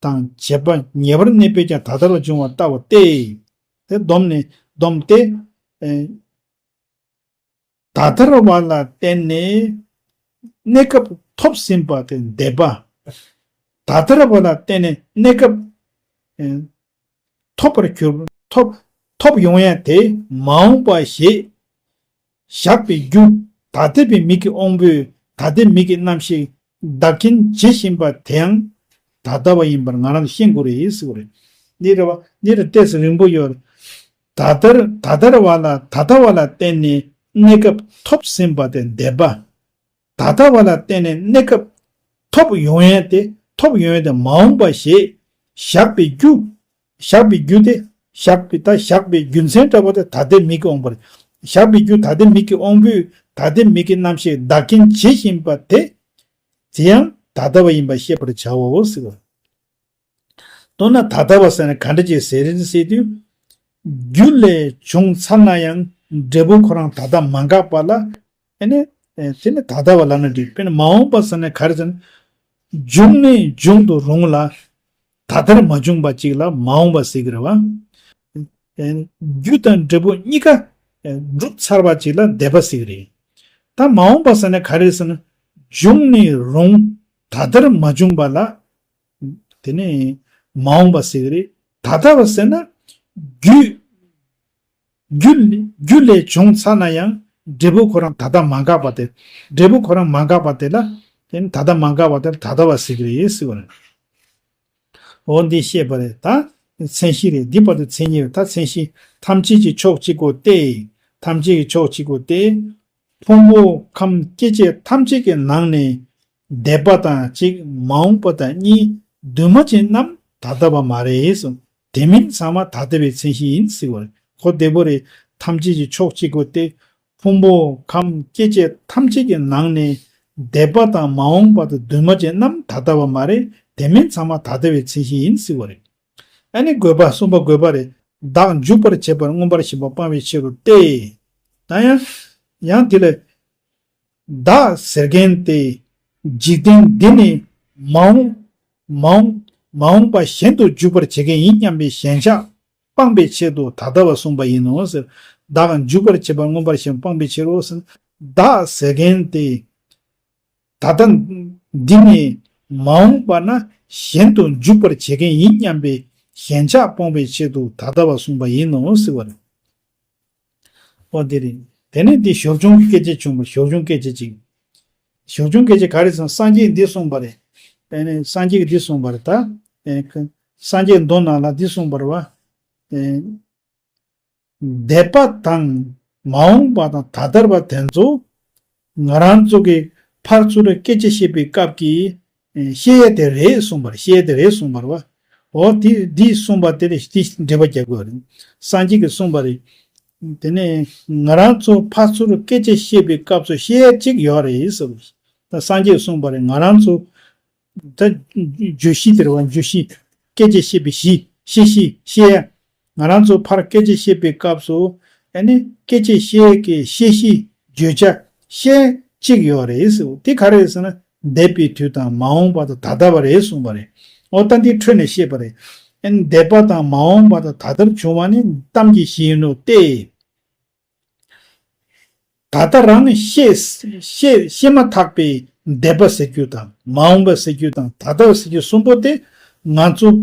དང་བྱས་པ་ངེས་པར་གནས་པས་ཀྱང་ད་ལྟར་བ་འབྱུང་བ་ལྟ་བུ་སྟེ། དེ་བསྡོམས་ནས་བསྡོམས་ཏེ། ཨེ། ད་ལྟར་བ་ལ་བརྟེན་ནས་གནས་སྐབས་ཐོབ་ཟིན་པ་དེ་འདས་པ། ད་ལྟར་བ་ལ་བརྟེན་ནས་གནས་སྐབས་ཐོབ་པར་གྱུར་ཐོབ་ཐོབ་ཡོང་ཡ་དེ་མ་འོངས་པ་ཞེས་བཞག་པའི་རྒྱུ། ད་ལྟ་བའི་མིག་གི་དབང་པོས་ད་ལྟའི་མིག་གི་རྣམ་ཤེས་བདག་རྐྱེན་བྱེད་བཞིན་པ་དེའང་ད་ལྟ་བ་ཡིན་པར་ང་རང་ཤེས་དགོས་རེད་ཟེར་བ་རེད། འདི་རེད་བ། འདི་རེད། ཏོག་ཙམ་རིང་པོ་ཡོད། ད་ལྟར་ད་ལྟར་བ་ལ་ད་ལྟ་བ་ལ་བརྟེན་ནས་གནས་སྐབས་ཐོབ་ཟིན་པ་དེ་འདས་པ། ད་ལྟ་བ་ལ་བརྟེན་ནས་གནས་སྐབས་ཐོབ་ཡོང་ཡས་དེ་ཐོབ་ཡོང་ཡས་དེ་མ་འོངས་པ་ཞེས་བཞག་པའི་རྒྱུ། བཞག་པའི་རྒྱུ་དེ་བཞག་པའི་ད་བཞག་པའི་རྒྱུ་མཚན་འདྲ་པོ་དེ་ད་ལྟའི་མིག་གི་དབང་པོ་རེད། བཞག་པའི་རྒྱུ་ད་ལྟའི་མིག་གི་དབང་པོས་ད་ལྟའི་མིག་གི་རྣམ་ཤེས་བདག་རྐྱེན་བྱེད་བཞིན་པ་དེ། དེ་ཡང་ད་ལྟ་བ་ཡིན་པ་ཤེས་པར་བྱའོ་ཟེར་བ། མདོར་ན་ད་ལྟ་བ་ཟེར་ན་ག་འདྲ་ཅིག་ཟེར་རེད་ཟེར་དུས། རྒྱུ་ལས་བྱུང་ཚར་ན་ཡང་འབྲས་བུ་ཁོ་རང་ད་ལྟ་མ་འགགས་པ་ལ། ཨ་ནི། ཨེ་དེ་ནི་ད་ལྟ་བ་ལབ་ན་འགྲིག་དཔེར་ན་མ་འོངས་པ་ཟེར་ན་ག་རེ་ཟེར་ན། འབྱུང་ནི་འབྱུང་དུ་རུང་ལ། ད་ལྟར་མ་བྱུང་བ་ཅིག་ལ་མ་འོངས་པ་ཟེར་གྱི་རེད་བ། ཨེ་རྒྱུ་དང་འབྲས་བུ་གཉིས་ཀ་ཨེ་འགྲུབ་ཚར་བ་ཅིག་ལ་འདས་པ་ཟེར་གྱི་རེད། ད་མ་འོངས་པ་ཟེར་ན་ག་རེ་ཟེར་ན། འབྱུང་ནི་རུང་། ད་ལྟར་མ་བྱུང་བ་ལ། དེ་ནི་མ་འོངས་པ་ཟེར་གྱི་རེད། ད་ལྟ་བ་ཟེར་ན། རྒྱུ། རྒྱུ་ལས་རྒྱུ་ལས་བྱུང་ཚར་ན་ཡང་འབྲས་བུ་ཁོ་རང་ད་ལྟ་མ་འགགས་པ་དེ། འབྲས་བུ་ཁོ་རང་མ་འགགས་པ་དེ་ལ། དེ་ནི་ད་ལྟ་མ་འགགས་པ་དེ་ལ་ད་ལྟ་བ་ཟེར་གྱི་རེད་ཟེར་བ་རེད། འོ་འདི་བཤད་པ་རེད་ད། མཚན་གཞི་རེད། འདི་བར་དུ་མཚན་ཉིད་རེད། ད་མཚན་གཞི་ཐམས་ཅད་ཀྱི་ཕྱོགས་གཅིག་པོ་སྟེ། ཐམས་ཅད་ཀྱི་ཕྱོགས་གཅིག་པོ་སྟེ། ཕུང་པོ་ཁམས་སྐྱེ་མཆེད་ཐམས་ཅད་ཀྱི་ནང་ནས་འདས་པ་དང་གཅིག་མ་འོངས་པ་དང་གཉིས་འདུས་མ་བྱས་རྣམས་ད་ལྟ་བ་མ་རེད་གསུངས། དེ་མིན་ཚང་མ་ད་ལྟ་བའི་མཚན་གཞི་ཡིན་ཟེར་བ་རེད། ཁོ་བདེ་པོ་རེད། ཐམས་ཅད་ཀྱི་ཕྱོགས་གཅིག་པོ་སྟེ། ཕུང་པོ་ཁམས་སྐྱེ་མཆེད་ཐམས་ཅད་ཀྱི་ནང་ནས་ འདས་པ་དང་མ་འོངས་པ་དང་འདུས་མ་བྱས་རྣམས་ད་ལྟ་བ་མ་རེད། དེ་མིན་ཚང་མ་ད་ལྟ་བའི་མཚན་གཞི་ཡིན་ཟེར་བ་རེད། ཨ་ནི་དགོས་པ་གསུམ་པ་དགོས་པ་རེད། བདག་འཇུག་པར་བྱེད་པར་མངོན་པར་ཞེན་པ་སྤང་བའི་ཕྱིར་རོ་སྟེ། ད་ཡང་ཡང་དེ་ལ། བདག་ཟེར་མཁན་དེ་འཇིག་རྟེན་འདི་ནས་མ་འོངས་མ་འོངས་མ་འོངས་པ་གཞན་དུ་འཇུག་པར་བྱེད་མཁན་ཡིན་སྙམ་པའི་ཞེན་ཆགས་སྤངས་པའི་ཆེད་དུ་ད་ལྟ་བ་གསུངས་པ་ཡིན་ནོ་ཟེར། བདག་འཇུག་པར་བྱེད་པར་མངོན་པར་ཞེན་པ་སྤངས་པའི་ཕྱིར་རོ་ཟེར། བདག་ཟེར་མཁན་དེ་ད་ལྟ་འདི་ནས་མ་འོངས་པ་ན་གཞན་དུ་འཇུག་པར་བྱེད་མཁན་ཡིན་སྙམ་པའི་ཞེན་ཆགས་སྤོང་བའི་ཆེད་དུ་ད་ལྟ་བ་གསུངས་པ་ཡིན་ནོ་ཟེར་བ་རེད། ཨོ་དེ་རེད། དེ་ནས་འདི་ཞོར་བྱུང་གི་སྐད་ཆ་བྱུང་བ། ཞོར་བྱུང་སྐད་ཆ་ཅིག་ཞོར་བྱུང་སྐད་ཆ་ག་རེ་ཟེར་ན། སངས་རྒྱས་འདི་གསུངས་པ་རེད། དེ་ནས་སངས་རྒྱས་ཀྱིས་འདི་གསུངས་པ་རེད་ད། དེ་ནས་སངས་རྒྱས་མདོ་ནང་ལ་འདི་གསུངས་པ་རེད་བ། དེ་འདས་པ་དང་མ་འོངས་པ་དང་ད་ལྟར་བ་དེ་ཚོ་ང་རང་ཚོ་གི་ཕར་ཚུར་སྐད་ཆ་བཤད་པའི་སྐབས་ཀྱི་ཨེ་བཤད་ཡས་དེ་རེད་གསུངས་པ་རེད། བཤད་ཡས་དེ་རེད་གསུངས་པ་རེད་བ། འོ་དེ་འདི་གསུངས་པ་དེ་ལ་དེ་འགྲེལ་པ་རྒྱག་དགོས་རེད། སངས་རྒྱས་ཀྱིས་གསུངས་པ་རེད། དེ་ནས་ང་རང་ཚོ་ཕར་ཚུར་སྐད་ཆ་བཤད་པའི་སྐབས་སུ་བཤད་ཡས་གཅིག་ཡོད་རེད་ཟེར་བ། ད་སངས་རྒྱས་གསུངས་པ་རེད། ང་རང་ཚོ་ད་བརྗོད་གཞི་དེ་རེད་བ། བརྗོད་གཞི། སྐད་ཆ་བཤད་པའི་གཞི། བཤད་གཞི། བཤད་ཡས། ང་རང་ཚོ་ཕར་སྐད་ཆ་བཤད་པའི་སྐབས་སུ་ཨ་ནི་སྐད་ཆ་བཤད་ཡས་ཀྱི་བཤད་གཞི། བརྗོད་བྱ་བཤད་ཡས་གཅིག་ཡོད་རེད་ཟེར། དེ་ག་རེ་རེད་ཟེར་ན། འདས་པའི་དུས་དང་མ་འོངས་པ་དང་ད་ལྟ་བ་རེད་གསུངས་པ་རེད། འོ་ད་འདི་འཕྲོས་ནས་བཤད་པ་རེད། ཨ་ནི་འདས་པ་དང་མ་འོངས་པ་དང་ད་ལྟར་བྱུང་བ་ནི་གཏམ་གྱི་གཞི་ཡིན་ནོ་སྟེ། ད་ལྟ་རང་ཤེས་ཤེས་ཤེས་མ་ཐག་པའི་འདས་པ་ཟེར་རྒྱུ་དང་མ་འོངས་པ་ཟེར་རྒྱུ་དང་ད་ལྟ་བ་ཟེར་རྒྱུ་གསུམ་པོ་དེ་ང་ཚོ་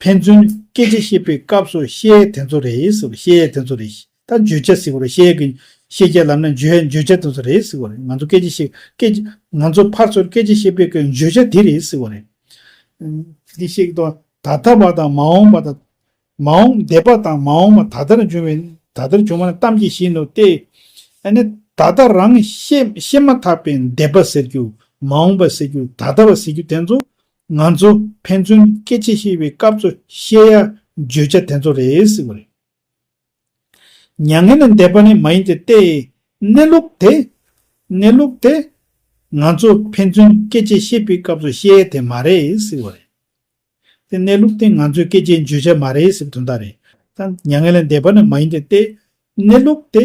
ཕན་ཚུན་སྐད་ཆ་བཤད་པའི་སྐབས་སུ་བཤད་ཡས་དེ་ཚོ་རེད་ཟེར་བ། བཤད་ཡས་དེ་ཚོ་རེད། ད་བརྗོད་བྱ་ཟེར་བ་རེད། བཤད་ཡས་ཀྱི་བཤད་བྱ་ལབ་ན་བརྗོད་བརྗོད་བྱ་དེ་ཚོ་རེད་ཟེར་བ་རེད། ང་ཚོ་སྐད་ཆ་བཤད་སྐད་ཆ་ང་ཚོ་ཕར་ཚུར་སྐད་ཆ་བཤད་པའི་ཀྱི་བརྗོད་བྱ་དེ་རེད་ཟེར་བ་རེད། འདི་བཤད་ཀྱི་འདུག་ད་ལྟ་བ་དང་མ་འོངས་པ་དང་། མ་འོངས་འདས་པ་དང་མ་འོངས་པ་ད་ལྟར་བྱུང་བའི་ད་ལྟར་བྱུང་བ་ནི་གཏམ་གྱི་གཞི་ཡིན་ནོ་སྟེ། ཨ་ནི་ད་ལྟ་རང་ཤེས་ཤེས་མ་ཐག་པའི་འདས་པ་ཟེར་རྒྱུ། མ་འོངས་པ་ཟེར་རྒྱུ། ད་ལྟ་བ་ཟེར་རྒྱུ་དེ་ཚོ་ང་ཚོ་ཕན་ཚུན་སྐད་ཆ་བཤད་པའི་སྐབས་སུ་བཤད་ཡ་བརྗོད་བྱ་དེ་ཚོ་རེད་ཟེར་བ་རེད། མྱ་ངན་ལས་འདས་པ་ནི་མ་ཡིན་ཏེ་སྟེ། གནས་ལུགས་དེ། གནས་ལུགས་དེ་ང་ཚོ་ཕན་ཚུན་སྐད་ཆ་བཤད་པའི་སྐབས་སུ་བཤད་ཡ་དེ་མ་རེད་ཟེར་བ་རེད། དེ་གནས་ལུགས་དེ་ང་ཚོའི་སྐད་ཆའི་བརྗོད་བྱ་མ་རེད་ཟེར་བའི་དོན་དག་རེད། ད་མྱ་ངན་ལས་འདས་པ་ནི་མ་ཡིན་ཏེ་སྟེ། གནས་ལུགས་དེ་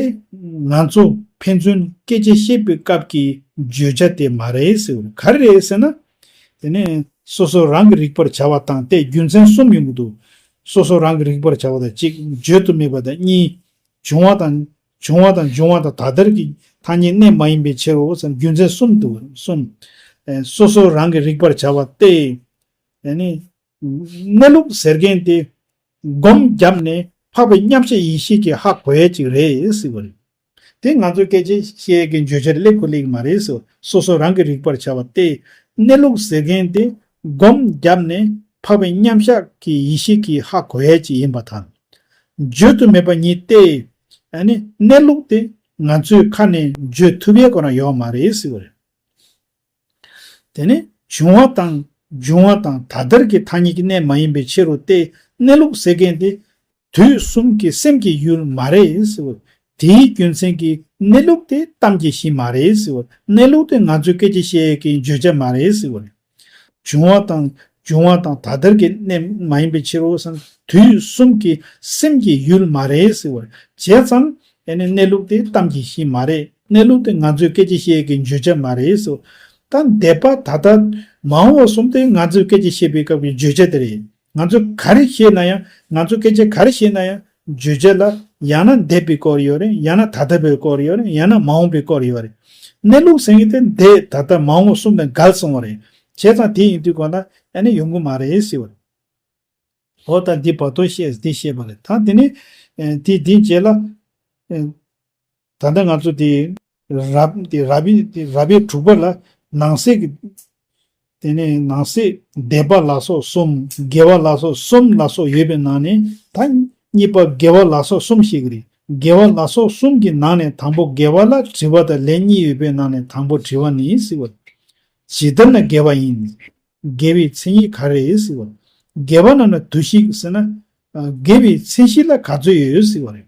ང་ཚོ་ཕན་ཚུན་སྐད་ཆ་བཤད་པའི་སྐབས་ཀྱི་བརྗོད་བྱ་དེ་མ་རེད་ཟེར་བ་རེད། ག་རེ་རེད་ཟེར་ན། དེ་ནས་སོ་སོ་རང་གིས་རིག་པར་བྱ་བ་དང་སྟེ་རྒྱུ་མཚན་གསུམ་ཡོང་གི་འདུག་སོ་སོ་རང་གིས་རིག་པར་བྱ་བ་དང་གཅིག་བརྗོད་དུ་མེད་པ་དང་གཉིས། བྱུང་བ་དང་། བྱུང་བ་དང་འབྱུང་བ་དང་ད་ལྟར་གྱི་ཐ་སྙད་གནས་མ་ཡིན་པའི་ཕྱིར་རོ་ཟེར་རྒྱུ་མཚན་གསུམ་འདུག་གསུམ། ཨེ་སོ་སོ་རང་གིས་རིག་པར་བྱ་བ་སྟེ། ཨེ་ནི། གནས་ལུགས་ཟེར་མཁན་དེ། སྒོམ་བརྒྱབ་ནས་འཕགས་པའི་མཉམ་གཞག་ཡེ་ཤེས་ཀྱིས་ཧ་གོ་ཡས་ཅིག་རེད་ཟེར་བ་རེད། དེ་ང་ཚོ་སྐད་ཆ་བཤད་ཡས་ཀྱི་བརྗོད་བྱར་སླེབས་དགོས་ལེགས་མ་རེད་ཟེར། སོ་སོ་རང་གིས་རིག་པར་བྱ་བ་སྟེ། གནས་ལུགས་ཟེར་མཁན་དེ་སྒོམ་བརྒྱབ་ནས་འཕགས་པའི་མཉམ་གཞག་གི་ཡེ་ཤེས་ཀྱིས་ཧ་གོ་ཡས་ཅིག་ཡིན་པ་དང་། བརྗོད་དུ་མེད་པ་ཉིད་དེ། ཨ་ནི་གནས་ལུགས་དེ་ང་ཚོའི་ཁ་ནས་བརྗོད་ཐུབ་ཡས་ཁོ་རང་ཡོད་མ་རེད་ཟེར་བ་རེད། དེ་ནི་བྱུང་བ་དང་འབྱུང་བ་དང་ད་ལྟར་གྱི་ཐ་སྙད་ཀྱི་གནས་མ་ཡིན་པའི་ཕྱིར་རོ་སྟེ། གནས་ལུགས་ཟེར་མཁན་དེ་དུས་གསུམ་གྱི་སེམས་ཀྱི་ཡུལ་མ་རེད་ཟེར་བ། དེའི་རྒྱུ་མཚན་གྱིས་གནས་ལུགས་དེ་གཏམ་གྱི་གཞི་མ་རེད་ཟེར་བ། གནས་ལུགས་དེ་ང་ཚོའི་སྐད་ཆ་བཤད་ཡས་ཀྱི་བརྗོད་བྱ་མ་རེད་ཟེར་བ། བྱུང་བ་དང་འབྱུང་བ་དང་ད་ལྟར་གྱི་གནས་མ་ཡིན་པའི་ཕྱིར་རོ་ཟེར་ན་དུས་གསུམ་གྱི་སེམས་ཀྱི་ཡུལ་མ་རེད་ཟེར་བ། བྱས་ཙང་ཨེ་ནི་གནས་ལུགས་དེ་གཏམ་གྱི་གཞི་མ་རེད། གནས་ལུགས་དེ་ང་ཚོའི་སྐད་ཆ་བཤད་ཡས་ཀྱི་བརྗོད་བྱ་མ་རེད་ཟེར། ད་འདས་པ་ད་ལྟ་མ་འོངས་པ་གསུམ་དེ་ང་ཚོའི་སྐད་ཆ་བཤད་པའི་སྐབས་ཀྱི་བརྗོད་བྱ་དེ་རེད། ང་ཚོས་ག་རེ་བཤད་ན་ཡང་ང་ཚོ་སྐད་ཆ་ག་རེ་བཤད་ན་ཡང་བརྗོད་བྱ་ལ་ཡང་ན་འདས་པའི་སྐོར་ཡོད་རེད། ཡང་ན་ད་ལྟ་བའི་སྐོར་ཡོད་རེད། ཡང་ན་མ་འོངས་པའི་སྐོར་ཡོད་རེད། གནས་ལུགས་ཟེར་མཁན་དེ་འདས་ད་ལྟ་མ་འོངས་པ་གསུམ་དང་འགལ་སོང་བ་རེད། བྱས་ཙང་དེ་ཡིན་དུས་གང་ལ་ཨ་ནི་ཡོང་གི་མ་རེད་ཟེར་བ་རེད། འོ་ད་འདི་བར་དོ་བཤད་འདི་བཤད་པ་རེད། ད་དེ་ནི་ཨེ་དེ་དེའི་རྗེས་ལ་ཨེ་ད་ལྟ་ང་ཚོ་དེ་རབ་དེ་རབ་དེ་རབ་དབྱེ་དྲུག་པ་ལ་ནང་གསེས་ཀྱི་དེ་ནས་ནང་གསེས་འདས་པ་ལ་སོགས་གསུམ། དགེ་བ་ལ་སོགས་གསུམ་ལ་སོགས་ཡོད་པའི་ནང་ནས་ད་གཉིས་པ་དགེ་བ་ལ་སོགས་གསུམ་ཞིག་རེད། དགེ་བ་ལ་སོགས་གསུམ་གྱི་ནང་ནས་དང་པོ་དགེ་བ་ལ་དྲི་བ་དང་ལན་གཉིས་ཡོད་པའི་ནང་ནས་དང་པོ་དྲི་བ་ནི་ཟེར་བ། ཇི་ལྟར་ན་དགེ་བ་ཡིན། དགེ་བའི་མཚན་ཉིད་ག་རེ་ཟེར་བ། དགེ་བ་རྣམས་ལ་དུ་ཞིག་ཟེར་ན། དགེ་བའི་མཚན་གཞི་ལ་ག་ཚོད་ཡོད་ཟེར་བ་རེད།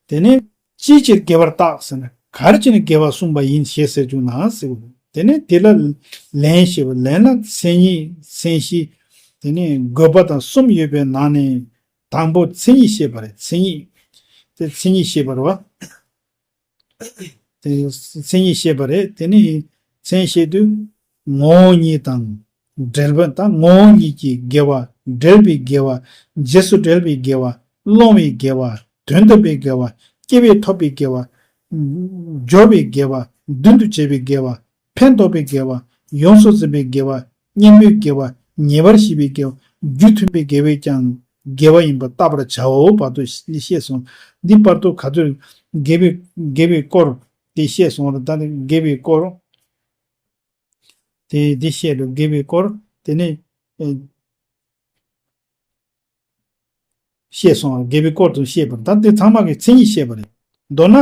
དེ་ནས་ཅིའི་ཕྱིར་དགེ་བར་བཏགས་ཟེར་ན། ག་རེ་བྱས་ནས་དགེ་བ་གསུངས་པ་ཡིན་ཞེས་ཟེར་བྱུང་ན་ཟེར་བ། དེ་ནས་དེ་ལ་ལན་ཞེས་པ། ལན་ལ་མཚན་ཉིད་མཚན་གཞི། དེ་ནས་དགོས་པ་དང་གསུམ་ཡོད་པའི་ནང་ནས་དང་པོ་མཚན་ཉིད་བཤད་པ་རེད། མཚན་ཉིད། དེ་མཚན་ཉིད་བཤད་པ་རེད་བ། དེ་མཚན་ཉིད་བཤད་པ་རེད། དེ་ནས་མཚན་བཤད་དུས་ངོ་བོ་ཉིད་དང་འབྲེལ་བ་དང་། ངོ་བོ་ཉིད་ཀྱི་དགེ་བ། འབྲེལ་པའི་དགེ་བ། རྗེས་སུ་འབྲེལ་པའི་དགེ་བ། སློང་བའི་དགེ་བ། དོན་དམ་པའི་དགེ་བ། སྐྱེ་བས་ཐོབ་པའི་དགེ་བ། སྦྱོར་བའི་དགེ་བ། མདུན་དུ་བྱེད་པའི་དགེ་བ། ཕན་འདོགས་པའི་དགེ་བ། ཡོངས་སུ་ཟིན་པའི་དགེ་བ། གཉེན་པོའི་དགེ་བ། ཉེ་བར་ཞི་བའི་དགེ་བ། རྒྱུ་མཐུན་པའི་དགེ་བས་ཀྱང་དགེ་བ་ཡིན་པར་བརྟག་པར་བྱའོ། བར་དུ་བཤད་སོང་། འདི་བར་དུ་ག་ཚོད་དགེ་བའི་དགེ་བའི་སྐོར་དེ་བཤད་སོང་རེད། ད་ནི་དགེ་བའི་སྐོར་དེ་འདི་བཤད་འདུག་དགེ་བའི་སྐོར་དེ་ནི་ཨེ། བཤད་སོང་། དགེ་བའི་སྐོར་དུ་བཤད་པར། ད་དེ་ཚང་མ་གི་མཚན་ཉིད་བཤད་པ་རེད། མདོར་ན་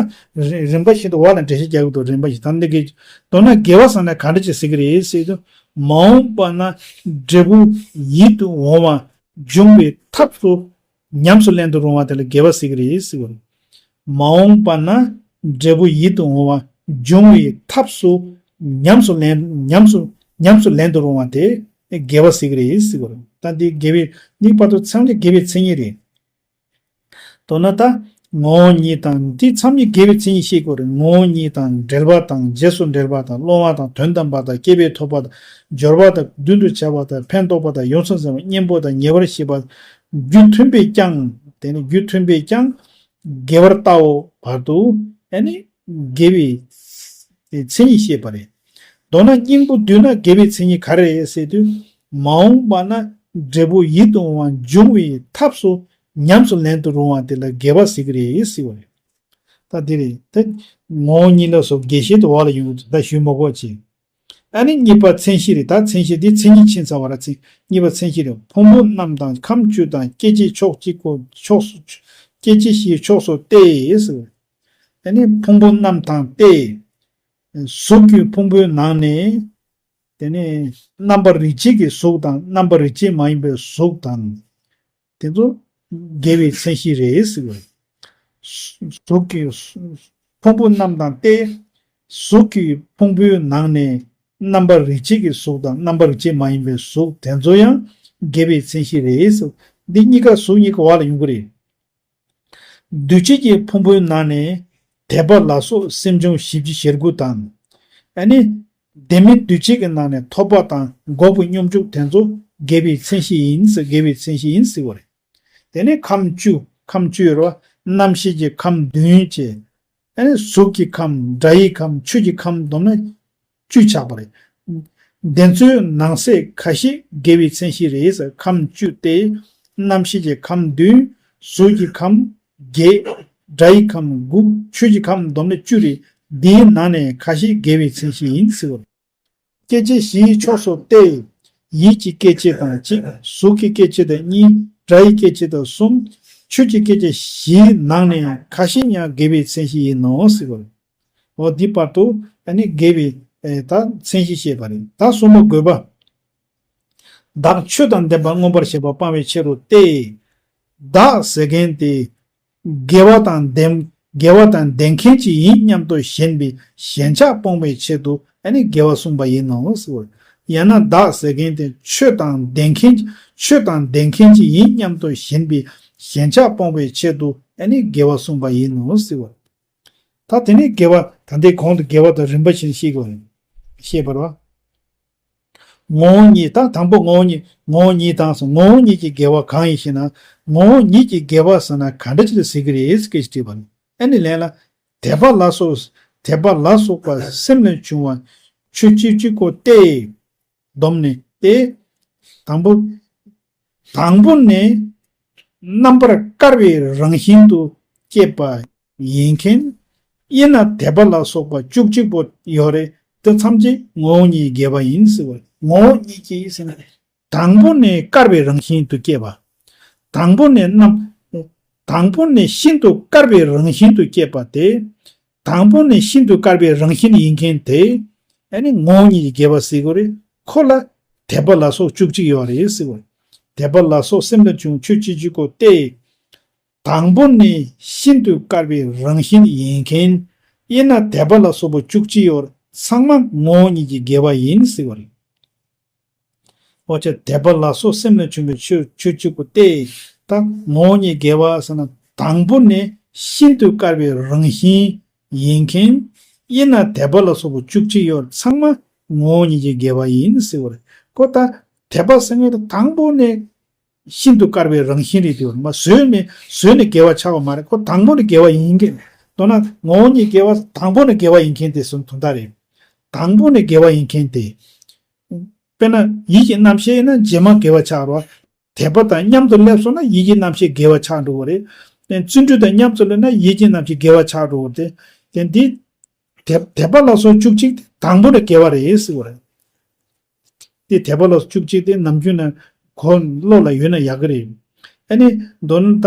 རི་རིམ་པ་བཞིན་དུ་བ་ལ་འགྲེལ་བཤད་རྒྱག་གི་འདུག་རིམ་པ་བཞིན། ད་འདི་གི་མདོར་ན་དགེ་བ་ཟེར་ན་ག་འདྲ་ཅིག་ཟེར་གི་རེད་ཟེར་དུས། མ་འོངས་པ་ན་འབྲས་བུ་ཡིད་དུ་འོང་བ་འབྱུང་བའི་ཐབས་སུ་ཉམས་སུ་ལེན་དུ་རུང་བ་དེ་ལ་དགེ་བ་ཟེར་གི་རེད་ཟེར་བ་རེད། མ་འོངས་པ་ན་འབྲས་བུ་ཡིད་དུ་འོང་བ་འབྱུང་བའི་ཐབས་སུ་ཉམས་སུ་ལེན། ཉམས་སུ་ཉམས་སུ་ལེན་དུ་རུང་བ་དེ་དགེ་བ་ཟེར་གི་རེད་ཟེར་བ་རེད། ད་འདི་དགེ་བའི་གཉིས་པ་དུ་ཚང་མ་དགེ་བའི་མཚན་ཉིད་རེད། མདོར་ན་ད་ངོ་བོ་ཉིད་དང་འདི་ཚང་མ་དགེ་བའི་མཚན་ཉིད་བཤད་དགོས་རེད། ངོ་བོ་ཉིད་དང་འབྲེལ་བ་དང་། རྗེས་སུ་འབྲེལ་བ་དང་། སློང་བ་དང་། དོན་དམ་པ་དང་། སྐྱེ་བས་ཐོབ་པ་དང་། སྦྱོར་བ་དང་། མདུན་དུ་བྱ་བ་དང་། ཕན་འདོགས་པ་དང་། ཡོངས་སུ་ཟིན་པ། གཉེན་པོ་དང་། ཉེ་བར་ཞི་བ། རྒྱུ་མཐུན་པས་ཀྱང་། དེ་ནི་རྒྱུ་མཐུན་པས་ཀྱང་དགེ་བར་བལྟའོ། བར་དུ་ཨ་ནི་དགེ་བའི་མཚན་ཉིད་བཤད་པ་རེད། མདོར་ན་སྙིང་པོ་བསྡུས་ན་དགེ་བའི་མཚན་ཉིད་ག་རེ་རེད་ཟེར་དུས། མ་འོངས་པ་ན་འབྲས་བུ་ཡིད་དུ་འོང་བ་འབྱུང་བའི་ཐབས་སུ་ཉམས་སུ་ལེན་དུ་རུང་བ་དེ་ལ་དགེ་བ་ཟེར་གི་རེད་ཟེར་བ་རེད། ད་འདི་རེད། ད་ངོ་བོ་ཉིད་ལ་སོགས་དགེ་བཤད་དུ་བ་ལ་ཡོང་གི་འདུག་ད་ཞུ་མ་དགོས་ཅིག་ཨ་ནི་གཉིས་པ་མཚན་གཞི་རེད། ད་མཚན་གཞི་འདི་མཚན་ཉིད་ཕྱིན་ཚར་བ་ར། མཚན་གཉིས་པ་མཚན་གཞི་རེད། ཕུང་པོ་རྣམས་དང་ཁམས་བཅུ་དང་། སྐྱེ་མཆེད་ཕྱོགས་གཅིག་གོ། ཕྱོགས་སུ། སྐྱེ་མཆེད་བཞིའི་ཕྱོགས་སུ་སྟེ་ཟེར། ཨ་ནི་ཕུང་པོ་རྣམས་དང་སྟེ། གཟུགས་ཀྱི་ཕུང་པོའི་ནང་ནས། དེ་ནས་རྣམ་པར་རིག་བྱེད་ཀྱི་གཟུགས་དང་། རྣམ་པར་རིག་བྱེད་མ་ཡིན་པའི་གཟུགས་དང་། དེ་ཚོ་དགེ་བའི་མཚན་གཞི་རེད་ཟེར་བ། གཟུགས་ཀྱི་ཕུང་པོ་རྣམས་དང་སྟེ། གཟུགས་ཀྱི་ཕུང་པོའི་ནང་ནས་རྣམ་པར་རིག་བྱེད་ཀྱི་གཟུགས་དང་། རྣམ་པར་རིག་བྱེད་མ་ཡིན་པའི་གཟུགས་དེ་ཚོ་ཡང་དགེ་བའི་མཚན་གཞི་རེད་ཟེར། འདི་གཉིས་ཀ་གཟུགས་གཉིས་ཀ་བ་ལ་ཡོང་གི་རེད། འདུས་བྱས་ཀྱི་ཕུང་པོའི་ནང་ནས་དད་པ་ལ་སོགས་སེམས་བྱུང་བཞི་བཅུ་ཞེ་དགུ་དང་། ཨ་ནི་ལྡན་མིན་འདུས་བྱས་ཀྱི་ནང་ནས་ཐོབ་པ་དང་འགོག་པའི་སྙོམས་འཇུག་དེ་ཚོ་དགེ་བའི་མཚན་གཞི་ཡིན་ཟེར། དགེ་བའི་མཚན་གཞི་ཡིན་ཟེར་བ་རེད། དེ་ནས་ཁམས་བཅུ། ཁམས་བཅུ་ཡོད་རེད་བ། རྣམ་ཤེས་ཀྱི་ཁམས་བདུན་བཅས། ཨ་ནི་གཟུགས་ཀྱི་ཁམས། སྒྲ་ཡི་ཁམས། ཆོས་ཀྱི་ཁམས་བསྡོམས་ན་བཅུ་ཆགས་པ་རེད། དེ་ཚོའི་ནང་གསེས་ཁ་ཤས་དགེ་བའི་མཚན་གཞི་རེད་ཟེར། ཁམས་བཅུ་སྟེ། རྣམ་ཤེས་ཀྱི་ཁམས་བདུན། གཟུགས་ཀྱི་ཁམས་བརྒྱད། སྒྲ་ཡི་ཁམས་དགུ། ཆོས་ཀྱི་ཁམས་བསྡོམས་ནས་བཅུ་རེད། འདིའི་ནང་ནས་ཁ་ཤས་དགེ་བའི་མཚན་གཞི་ཡིན་ཟེར་བ། སྐྱེ་མཆེད་བཞིའི་ཕྱོགས་སུ་སྟེ། ཡིད་ཀྱི་སྐྱེ་མཆེད་དང་གཅིག། གཟུགས་ཀྱི་སྐྱེ་མཆེད་དང་གཉིས། སྒྲ་ཡི་སྐྱེ་མཆེད་དང་གསུམ། ཆོས་ཀྱི་སྐྱེ་མཆེད་བཞིའི་ནང་ནས་ཁ་ཤས་ཡང་དགེ་བའི་མཚན་གཞི་ཡིན་ནོ་ཟེར་བ། འོ་འདི་བར་དུ་ཨ་ནི་དགེ་བའི་ཨེ་ད་མཚན་གཞི་བཤད་པ་རེད། ད་གསུམ་པ་དགོས་པ། བདག་ཆོས་དང་ལྡན་པ་མངོན་པར་ཤེས་པ་སྤང་བའི་ཆེད་དུ་སྟེ། བདག་ཟེར་མཁན་དེ་དགེ་བ་དང་ལྡན། དགེ་བ་དང་ལྡན་མཁན་ཅིག་ཡིན་སྙམ་དུ་ཞེན་པའི་ཞེན་ཆགས་སྤོང་བའི་ཆེད་དུ་ཨ་ནི་དགེ་བ་གསུངས་པ་ཡིན་ནོ་ཟེར་བ། ཡང་ན་བདག་ཟེར་མཁན་དེ་ཆོས་དང་ལྡན་མཁན། ཆོས་དང་ལྡན་མཁན་ཅིག་ཡིན་སྙམ་དུ་ཞེན་པའི་ཞེན་ཆགས་སྤོང་བའི་ཆེད་དུ་ཨ་ནི་དགེ་བ་གསུངས་པ་ཡིན་ནོ་ཟེར་བ། ད་དེ་ནས་དགེ་བ། ད་ལྟའི་གོང་དུ་དགེ་བ་དང་རིམ་པ་བཞིན་ཤེས་དགོས། ཤེས་པར་བ། ངོ་བོ་ཉིད། ད་དང་པོ་ངོ་བོ་ཉིད། ངོ་བོ་ཉིད་དང་སོ། ངོ་བོ་ཉིད་ཀྱི་དགེ་བ་གང་ཡིན་ཞེ་ན། ངོ་བོ་ཉིད་ཀྱི་དགེ་བ་ཟེར་ན་ག་འདྲ་ཅིག་ལ་ཟེར་གྱི་རེད་ཟེར་སྐད་ཅིག་དྲིས་པ་ནི། ཨ་ནི་ལན་ལ། དད་པ་ལ་སོགས། དད་པ་ལ་སོགས་པ་སེམས་ལས་བྱུང་བ་ཆོས་ཅི་གཅིག་པོ་སྟེ། བསྡོམས་ནས་ཏེ། དང་པོ། དང་པོ་ནི་རྣམ་པར་དཀར་བའི་རང་བཞིན་དུ་སྐྱེས་པ་ཡིན་མཁན། དབྱེ་ན་དད་པ་ལ་སོགས་པ་བཅུ་གཅིག་པོ་ཡོད་རེད། དེ་ཐམས་ཅད་ངོ་བོ་ཉིད་དགེ་བ་ཡིན་ཟེར་བ། ངོ་བོ་ཉིད་ཀྱི་ཟེར་ན། དང་པོ་ནི་དཀར་བའི་རང་བཞིན་དུ་སྐྱེས་པ། དང་པོ་ནི་རྣམ། དང་པོ་ནི་ཤིན་ཏུ་དཀར་བའི་རང་བཞིན་དུ་སྐྱེས་པ་དེ། དང་པོ་ནི་ཤིན་ཏུ་དཀར་བའི་རང་བཞིན་ཡིན་མཁན་དེ། ཨ་ནི་ངོ་བོ་ཉིད་ཀྱི་དགེ་བ་ཟེར་དགོས་རེད། ཁོ་ལ་དད་པ་ལ་སོགས་བཅུ་གཅིག་ཡོད་རེད་ཟེར་དགོས། དད་པ་ལ་སོགས་སེམས་ལས་བྱུང་ཆོས་ཅི་གཅིག་པོ་སྟེ། དང་པོ་ནི་ཤིན་ཏུ་དཀར་བའི་རང་བཞིན་ཡིན་མཁན། དབྱེ་ན་དད་པ་ལ་སོགས་པ་བཅུ་གཅིག་ཡོད། ཚང་མ་ངོ་བོ་ཉིད་ཀྱི་དགེ་བ་ཡིན་ཟེར་བ་རེད། འོ་ཅེ་དད་པ་ལ་སོགས་སེམས་ལས་བྱུང་བའི་ཆོས་ཆོས་གཅིག་པུ་སྟེ། ད་ངོ་བོ་ཉིད་དགེ་བ་ཟེར་ན་དང་པོ་ནས་ཤིན་ཏུ་དཀར་བའི་རང་བཞིན་ཡིན་མཁན། དབྱེ་ན་དད་པ་ལ་སོགས་པ་བཅུ་གཅིག་ཡོད། ཚང་མ་ངོ་བོ་ཉིད་ཀྱི་དགེ་བ་ཡིན་ཟེར་བ་རེད། ཁོ་ད་དད་པ་ཟེར་མཁན་དེ་དང་པོ་ནས་ཤིན་ཏུ་དཀར་བའི་རང་བཞིན་རེད་དེ། མ་བཟོས་ནས་བཟོས་ནས་དགེ་བ་ཆགས་པ་མ་རེད། ཁོ་དང་པོ་ནས་དགེ་བ་ཡིན་མཁན། མདོར་ན་ངོ་བོ་ཉིད་དགེ་བ་དང་པོ་ནས་དགེ་བ་ཡིན་མཁན་དེ་སོང་དོན་དག་རེད། དང་པོ་ནས་དགེ་བ་ཡིན་མཁན་དེ། དཔེར་ན་ཡིད་ཀྱི་རྣམ་ཤེས་ཡིན་ན་རྗེས་མ་དགེ་བ་ཆགས་རོགས། དད་པ་དང་མཉམ་དུ་སླེབས་སོང་ན་ཡིད་ཀྱི་རྣམ་ཤེས་དགེ་བ་ཆགས་འགྲོ་གི་རེད། དེ་བརྩོན་འགྲུས་དང་མཉམ་དུ་སླེབས་ན་ཡིད་ཀྱི་རྣམ་ཤེས་དགེ་བ་ཆགས་འགྲོ་གི་རེད། དེ་དེ་འདི་དད་དད་པ་ལ་སོགས་བཅུ་གཅིག་དེ་དང་པོ་ནས་དགེ་བ་རེད་ཟེར་བ་རེད། དེ་དད་པ་ལ་སོགས་བཅུ་གཅིག་དེ་ནམ་རྒྱུན་ན་གོ་བློ་ལ་ཡོད་ན་ཡག་གི་རེད། ཨ་ནི་མདོར་ན་ད་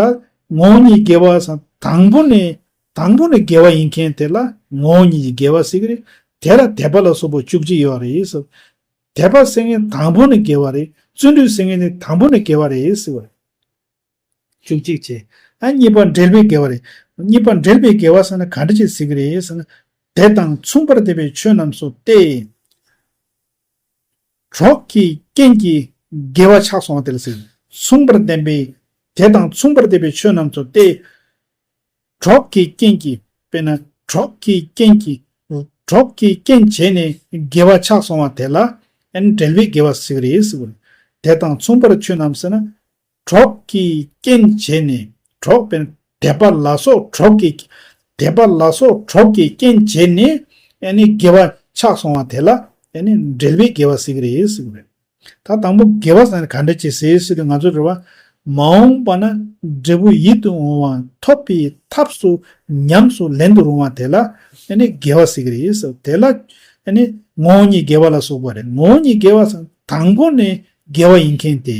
ངོ་བོ་ཉིད་དགེ་བ་སང་དང་པོ་ནས་དང་པོ་ནས་དགེ་བ་ཡིན་མཁན་དེ་ལ་ངོ་བོ་ཉིད་ཀྱི་དགེ་བ་ཟེར་གི་རེད། དེ་ལ་དད་པ་ལ་སོགས་པ་བཅུ་གཅིག་ཡོད་རེད་ཟེར། དད་པ་ཟེར་མཁན་དང་པོ་ནས་དགེ་བ་རེད། བརྩོན་འགྲུས་ཟེར་མཁན་ནི་དང་པོ་ནས་དགེ་བ་རེད་ཟེར་བ་རེད། བཅུ་གཅིག་བྱས། ཨ་གཉིས་པ་འབྲེལ་པའི་དགེ་བ་རེད། གཉིས་པ་འབྲེལ་པའི་དགེ་བ་ཟེར་ན་ག་འདྲ་ཅིག་ཟེར་གི་རེད་ཟེར་ན། དེ་དང་མཚུངས་པར་ལྡན་པའི་ཆོས་རྣམས་སོ་སྟེ། གྲོགས་ཀྱི་རྐྱེན་གྱིས་དགེ་བ་ཆགས་སོང་བ་དེ་ལ་ཟེར། མཚུངས་པར་ལྡན་པའི། དེ་དང་མཚུངས་པར་ལྡན་པའི་ཆོས་རྣམས་སོ་སྟེ། གྲོགས་ཀྱི་རྐྱེན་གྱིས། དཔེར་ན་གྲོགས་ཀྱི་རྐྱེན་གྱིས། གྲོགས་ཀྱི་རྐྱེན་བྱས་ནས་དགེ་བ་ཆགས་སོང་བ་དེ་ལ་ཨན་འབྲེལ་བའི་དགེ་བ་ཟེར་གི་རེད་ཟེར་བ་རེད། དེ་དང་མཚུངས་པར་ཆོས་རྣམས་ཟེར་ན། གྲོགས་ཀྱི་རྐྱེན་བྱས་ནས། གྲོགས་དཔེར་ན་དད་པ་ལ་སོགས་གྲོགས་ཀྱི། དད་པ་ལ་སོགས་གྲོགས་ཀྱི་རྐྱེན་བྱས་ནས་ཨ་ནི་དགེ་བ་ཆགས་སོང་བ་དེ་ལ་ཨ་ནི་འབྲེལ་བའི་དགེ་བ་ཟེར་གི་རེད་ཟེར་གི་རེད། ད་དང་པོ་དགེ་བ་ཟེར་ན་ག་འདྲ་ཅིག་ཟེར་ཟེར་དུས་ང་ཚོ་རེ་བ། མ་འོངས་པ་ན་འབྲས་བུ་ཡིད་དུ་འོང་བ་ཐོབ་པའི་ཐབས་སུ་ཉམས་སུ་ལེན་དུ་རུང་བ་དེ་ལ་ཨ་ནི་དགེ་བ་ཟེར་གི་རེད་ཟེར། དེ་ལ་ཨ་ནི་ངོ་བོ་ཉིད་དགེ་བ་ལ་སོགས་པ་རེད། ངོ་བོ་ཉིད་དགེ་བ་ཟེར་ན་དང་པོ་ནས་དགེ་བ་ཡིན་མཁན་དེ།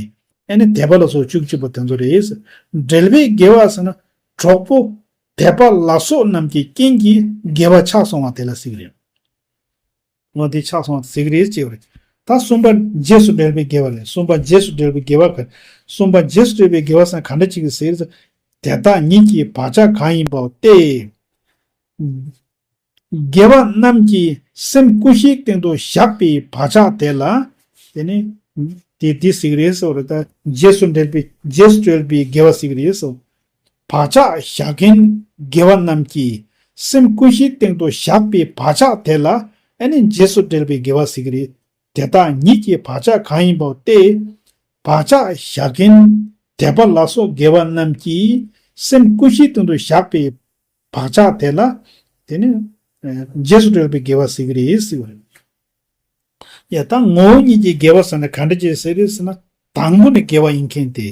ཨ་ནི་དད་པ་ལ་སོགས་བཅུ་གཅིག་པོ་དེ་ཚོ་རེད། འབྲེལ་བའི་དགེ་བ་ཟེར་ན་གྲོགས་པོ་དད་པ་ལ་སོགས་རྣམས་ཀྱི་རྐྱེན་གྱིས་དགེ་བ་ཆགས་སོང་བ་དེ་ལ་ཟེར་གི་རེད། འོ་དེ་ཆགས་སོང་བ་ཟེར་གི་རེད་ཅེས་པ་རེད། ད་གསུམ་པ་རྗེས་སུ་འབྲེལ་བའི་དགེ་བ་རེད། གསུམ་པ་རྗེས་སུ་འབྲེལ་བའི་དགེ་བ་ག། གསུམ་པ་རྗེས་སུ་འབྲེལ་བའི་དགེ་བ་ཟེར་ན་ག་འདྲ་ཅིག་གི་ཟེར་ཟེར། དེ་དག་ཉིད་ཀྱི་བག་ཆགས་གང་ཡིན་པའོ་སྟེ། དགེ་བ་རྣམས་ཀྱི་སེམས་ཀུན་གཞིའི་སྟེང་དུ་བཞག་པའི་བག་ཆགས་དེ་ལ། དེ་ནི། དེ་དེ་ཟེར་གི་རེད་ཟེར་བ་རེད། ད་རྗེས་སུ་འབྲེལ་བའི་རྗེས་སུ་འབྲེལ་བའི་དགེ་བ་ཟེར་གི་རེད་ཟེར། བག་ཆགས་བཞག་མཁན་དགེ་བ་རྣམས་ཀྱི་སེམས་ཀུན་གཞིའི་སྟེང་དུ་བཞག་པའི་བག་ཆགས་དེ་ལ་ཨ་ནི་རྗེས་སུ་འབྲེལ་བའི་དགེ་བ་ཟེར་གི་རེད། དེ་དག་ཉིད་ཀྱི་བག་ཆགས་གང་ཡིན་པའོ་སྟེ། བག་ཆགས་བཞག་མཁན་དད་པ་ལ་སོགས་དགེ་བ་རྣམས་ཀྱི་སེམས་ཀུན་གཞིའི་སྟེང་དུ་བཞག་པའི་བག་ཆགས་དེ་ལ། དེ་ནི། ཨ། རྗེས་སུ་འབྲེལ་བའི་དགེ་བ་ཟེར་གི་རེད་ཟེར་བ་རེད། ཡ་ད་ངོ་བོ་ཉིད་ཀྱི་དགེ་བ་ཟེར་ན་ག་འདྲ་ཅིག་ཟེར་རེད་ཟེར་ན། དང་པོ་ནས་དགེ་བ་ཡིན་མཁན་དེ།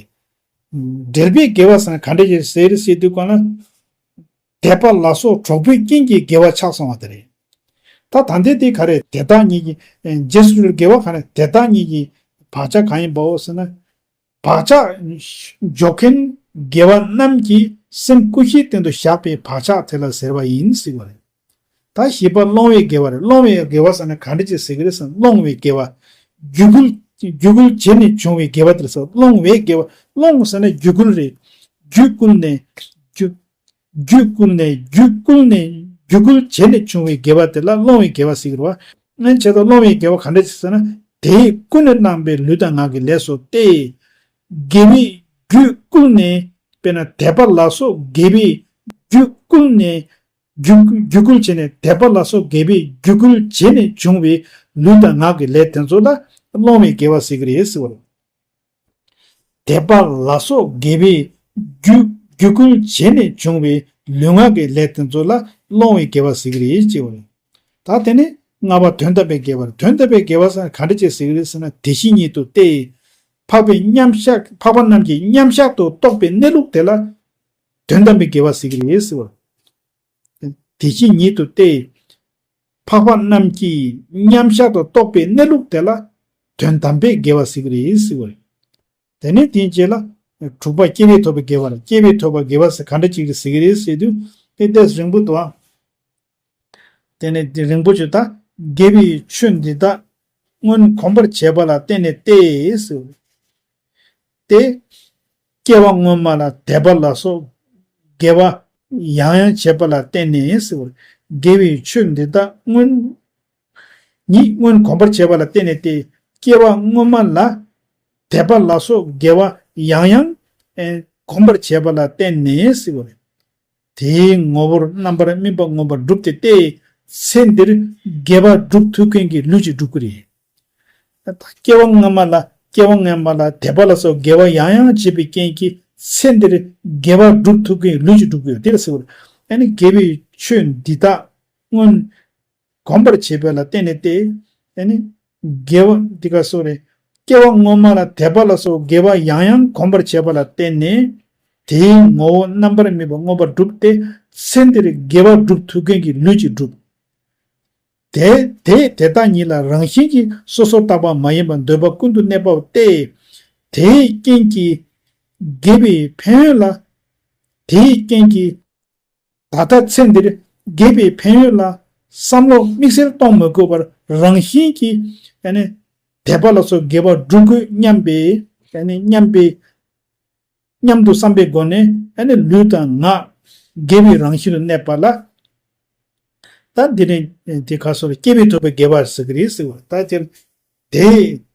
འབྲེལ་པའི་དགེ་བ་ཟེར་ན་ག་འདྲ་ཅིག་ཟེར་རེད་ཟེར་དུས་གང་ལ། དད་པ་ལ་སོགས་གྲོགས་པོའི་རྐྱེན་གྱིས་དགེ་བ་ཆགས་སོང་བ་དེ་རེད། ད་ད་ལྟའི་དེ་ག་རེད། དེ་དག་ཉིད་ཀྱི། ཨ། རྗེས་སུ་འབྲེལ་དགེ་བ་ག་རེད། དེ་དག་ཉིད་ཀྱི་བག་ཆགས་གང་ཡིན་པའོ་ཟེར་ན། བག་ཆགས་འཇོག་མཁན་དགེ་བ་རྣམས་ཀྱི་སེམས་ཀུན་གཞིའི་སྟེང་དུ་བཞག་པའི་བག་ཆགས་དེ་ལ་ཟེར་བ་ཡིན་ཟེར་བ་རེད། ད་བཞི་པ་སློང་བའི་དགེ་བ་རེད། སློང་བའི་དགེ་བ་ཟེར་ན་ག་འདྲ་ཅིག་ཟེར་གི་རེད་ཟེར་ན། སློང་བའི་དགེ་བ། རྒྱུ་འགུལ། རྒྱུ་འགུལ་བྱས་ནས་བྱུང་བའི་དགེ་བ་དེ་ལ་ཟེར། སློང་བའི་དགེ་བ། སློང་ཟེར་ན་རྒྱུ་འགུལ་རེད། རྒྱུ་བསྐུལ་ནས། རྒྱུ། རྒྱུ་བསྐུལ་ནས། རྒྱུ་བསྐུལ་ནས། རྒྱུ་འགུལ་བྱས་ནས་བྱུང་བའི་དགེ་བ་དེ་ལ་སློང་བའི་དགེ་བ་ཟེར་གི་རེད་བ། ཨ་ནི་བྱས་ཙང་སློང་བའི་དགེ་བ་ག་འདྲ་ཅིག་ཟེར་ན། དེས་ཀུན་ནས་བསླངས་པའི་ལུས་དང་ངག་གི་ལས་སོ་སྟེ། དགེ་བའི་རྒྱུ་བསྐུལ་ནས། དཔེར་ན་དད་པ་ལ་སོགས་དགེ་བའི་རྒྱུ་བསྐུལ་ནས། རྒྱུ། རྒྱུ་འགུལ་བྱས་ནས། དད་པ་ལ་སོགས་དགེ་བའི་རྒྱུ་འགུལ་བྱས་ནས་བྱུང་བའི་ལུས་དང་ངག་གི་ལས་དེ་ཚོ་ལ་སློང་བའི་དགེ་བ་ཟེར་གི་རེད་ཟེར་བ་རེད། དད་པ་ལ་སོགས་དགེ་བའི་རྒྱུ། རྒྱུ་འགུལ་བྱས་ནས་བྱུང་བའི་ལུས་ངག་གི་ལས་དེ་ཚོ་ལ་སློང་བའི་དགེ་བ་ཟེར་གི་རེད་ཅེས་པ་རེད། ད་དེ་ནས་ལྔ་པ་དོན་དམ་པའི་དགེ་བ་རེད། དོན་དམ་པའི་དགེ་བ་ཟེར་ན་ག་འདྲ་ཅིག་ཟེར་གི་རེད་ཟེར་ན། དེ་བཞིན་ཉིད་དུ་སྟེ། འཕགས་པའི་མཉམ་གཞག། འཕགས་པ་རྣམས་ཀྱི་མཉམ་གཞག་ཏུ་རྟོགས་པའི་གནས་ལུགས་དེ་ལ་དོན་དམ་པའི་དགེ་བ་ཟེར་གི་རེད་ཟེར་བ། དེ་བཞིན་ཉིད་དུ་སྟེ། འཕགས་པ་རྣམས་ཀྱི་མཉམ་གཞག་ཏུ་རྟོགས་པའི་གནས་ལུགས་དེ་ལ་དོན་དམ་པའི་དགེ་བ་ཟེར་གི་རེད་ཟེར་བ་རེད། དེ་ནས་དེའི་རྗེས་ལ་དྲུག་པ་སྐྱེ་བས་ཐོབ་པའི་དགེ་བ་ལ། སྐྱེ་བས་ཐོབ་པ་དགེ་བ་ཟེར་ག་འདྲ་ཅིག་རེད་ཟེར་གི་རེད་ཟེར་དུས། དེ་ཏོག་ཙམ་རིང་པོ་འདུག་ཨ། དེ་ནས་དེ་རིང་པོ་ཅིག་ད་དགེ་བའི་ཆོས་འདི་དག་སྔོན་གོམས་པར་བྱས་པ་ལ་བརྟེན་ནས་ཏེ་ཟེར། ཏེ། སྐྱེ་བ་སྔོན་མ་ལ་དད་པ་ལ་སོགས་དགེ་བ་ ཡང་ཡང་བྱེད་པ་ལ་བརྟེན་ནས་ཟེར་བ། དགེ་བའི་ཆོས་འདི་དག་སྔོན་ཉིད་སྔོན་གོམས་པར་བྱས་པ་ལ་བརྟེན་ནས་ཏེ། སྐྱེ་བ་སྔོན་མ་ལ་དད་པ་ལ་སོགས་དགེ་བ་ཡང་ཡང་ཨེ་གོམས་པར་བྱས་པ་ལ་བརྟེན་ནས་ཟེར་བ་རེད། དེའི་ངོ་བོར་རྣམ་པར་སྨིན་པ་མངོན་པར་གྲུབ་སྟེ་སྟེ། ཚེ་འདིར་དགེ་བ་སྒྲུབ་ཐུབ་མཁན་གྱི་ལུས་ཀྱིས་སྒྲུབ་ཀྱི་རེད། སྐྱེ་བ་སྔ་མ་ལ་སྐྱེ་བ་སྔ་མ་ལ་དད་པ་ལ་སོགས་དགེ་བ་ཡང་ཡང་བྱེད་པའི་རྐྱེན་གྱིས་ཚེ་འདིར་དགེ་བ་སྒྲུབ་ཐུབ་མཁན་གྱི་ལུས་ཀྱིས་སྒྲུབ་ཀྱི་ཡོད། དེ་ལ་ཟེར་བ་རེད། ཨ་ནི་དགེ་བའི་ཆོས་འདི་དག་སྔོན་གོམས་པར་བྱས་པ་ལ་བརྟེན་ནས་ཏེ། ཨ་ནི་དགེ་བ་འདི་ག་སོགས་རེད། སྐྱེ་བ་སྔོན་མ་ལ་དད་པ་ལ་སོགས་དགེ་བ་ཡང་ཡང་གོམས་པར་བྱས་པ་ལ་བརྟེན་ནས། དེའི་ངོ་བོ་རྣམ་པར་སྨིན་པ་མངོན་པར་གྲུབ་སྟེ། ཚེ་འདིར་དགེ་བ་སྒྲུབ་ཐུབ་མཁན་གྱི་ལུས་ཀྱིས་སྒྲུབ། དེ་དེ་དེ་དག་ཉིད་ལ་རང་བཞིན་གྱིས་སོ་སོར་བརྟགས་པ་མ་ཡིན་པར་འདོད་པ་ཀུན་ཏུ་གནས་པའོ་སྟེ། དེའི་རྐྱེན་གྱིས་དགེ་བའི་ཕན་ཡོན་ལ། དེའི་རྐྱེན་གྱིས་ད་ལྟ་ཚེ་འདིར་དགེ་བའི་ཕན་ཡོན་ལ་བསམ་བློ་དམིགས་བསལ་གཏོང་མི་དགོས་པར་རང་བཞིན་གྱིས་ཨ་ནི་དད་པ་ལ་སོགས་དགེ་བ་སྒྲུབ་དགོས་སྙམ་པའི་ཨ་ནི་སྙམ་པའི་སྙམ་དུ་བསམ་པའི་སྒོ་ནས་ཨ་ནི་ལུས་དང་ངག་དགེ་བའི་རང་བཞིན་དུ་གནས་པ་ལ། ད་འདི་ནི་དེ་ག་སོགས་སྐྱེས་པས་ཐོབ་པའི་དགེ་བ་ཟེར་གྱི་རེད་ཟེར་བ། ད་དེར་དེ་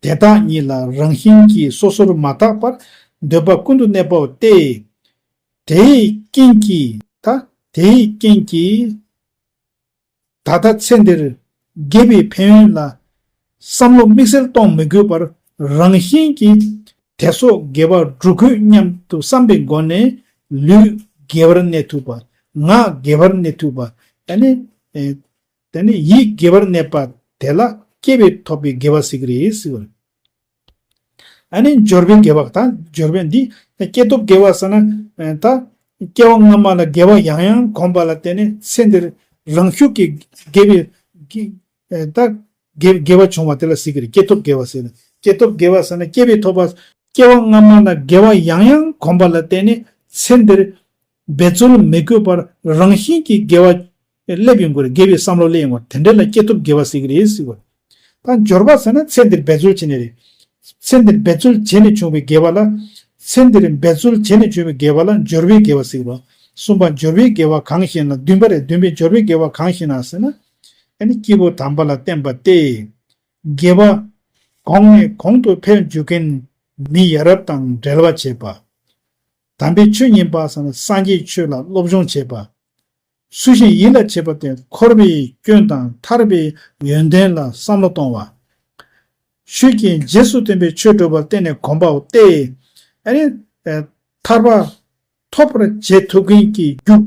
དེ་དག་ཉིད་ལ་རང་བཞིན་གྱིས་སོ་སོར་མ་བརྟགས་པར་འདོད་པ་ཀུན་ཏུ་གནས་པའོ་སྟེ། དེའི་རྐྱེན་གྱིས་ད་དེའི་རྐྱེན་གྱིས། ད་ལྟ་ཚེ་འདིར་དགེ་བའི་ཕན་ཡོན་ལ་བསམ་བློ་དམིགས་བསལ་གཏོང་མི་དགོས་པར་རང་བཞིན་གྱིས་དེ་སོགས་དགེ་བ་སྒྲུབ་དགོས་སྙམ་དུ་བསམ་པའི་སྒོ་ནས་ལུས་དགེ་བར་གནས་ཐུབ་པ། ངག་དགེ་བར་གནས་ཐུབ་པ། ཨ་ནི་ཨེ་དེ་ནི་ཡིད་དགེ་བར་གནས་པ་དེ་ལ་སྐྱེས་པས་ཐོབ་པའི་དགེ་བ་ཟེར་གྱི་རེད་ཟེར་བ་རེད། ཨ་ནི་འབྱོར་པའི་དགེ་བ་དང་འབྱོར་པའི་འདི་སྐྱེས་ཐོབ་དགེ་བ་ཟེར་ན་ད་སྐྱེ་བ་སྔ་མ་ལ་དགེ་བ་ཡང་ཡང་གོམས་པ་ལ་བརྟེན་ནས་ཚེ་འདིར་རང་ཤུགས་ཀྱིས་དགེ་བའི་ད་དགེ་དགེ་བ་བྱུང་བ་དེ་ལ་ཟེར་གྱི་རེད། སྐྱེས་ཐོབ་དགེ་བ་ཟེར་ན། སྐྱེས་ཐོབ་དགེ་བ་ཟེར་ན་སྐྱེས་པས་ཐོབ་པ། སྐྱེ་བ་སྔ་མ་ལ་དགེ་བ་ཡང་ཡང་གོམས་པ་ལ་བརྟེན་ནས་ཚེ་འདིར་འབད་རྩོལ་མི་དགོས་པར་རང་བཞིན་གྱིས་དགེ་བ་སླེབས་ཡོང་གི་རེད། དགེ་བའི་བསམ་བློ་སླེབས་ཡོང་གི་རེད། དེ་འདྲ་ལ་སྐྱེས་ཐོབ་དགེ་བ་ཟེར་གྱི་རེད་ཟེར་བ། ད་འབྱོར་པ་ཟེར་ན་ཚེ་འདིར་འབད་རྩོལ་བྱས་ནས་རེད། ཚེ་འདིར་འབད་རྩོལ་བྱས་ནས་བྱུང་བའི་དགེ་བ་ལ། ཚེ་འདིར་འབད་རྩོལ་བྱས་ནས་བྱུང་བའི་དགེ་བ་ལ་འབྱོར་པའི་དགེ་བ་ཟེར་གྱི་རེད། གསུམ་པ་འབྱོར་པའི་དགེ་བ་གང་ཞེ་ན། བདུན་པ་རེད། བདུན་པའི་འབྱོར་པའི་དགེ་བ་གང་ཞེ་ན་ཟེར་ན། ཨ་ནི་སྐྱེས་བུ་དམ་པ་ལ་བརྟེན་པ་སྟེ། དགེ་བ་གོང་ནས་གོང་དུ་འཕེལ་འཇུག་མཁན་མི་ཡ་རབས་དང་འབྲེལ་བ་བྱེད་པ། དམ་པའི་ཆོས་ཉན་པ་ཟེར་ན་སངས་རྒྱས་ཆོས་ལ་སློབ་སྦྱོང་བྱེད་པ། ཚུལ་བཞིན་ཡིད་ལ་བྱེད་པ་སྟེ་འཁོར་བའི་སྐྱོན་དང་ཐར་པའི་ཡོན་ཏན་ལ་བསམ་བློ་གཏོང་བ། ཆོས་ཀྱི་རྗེས་སུ་མཐུན་པའི་ཆོས་སྒྲུབ་པར་བརྟེན་ནས་གོམས་པའོ་སྟེ། ཨ་ནི་ཐར་པ་ཐོབ་པར་བྱེད་ཐུབ་མཁན་གྱི་རྒྱུ།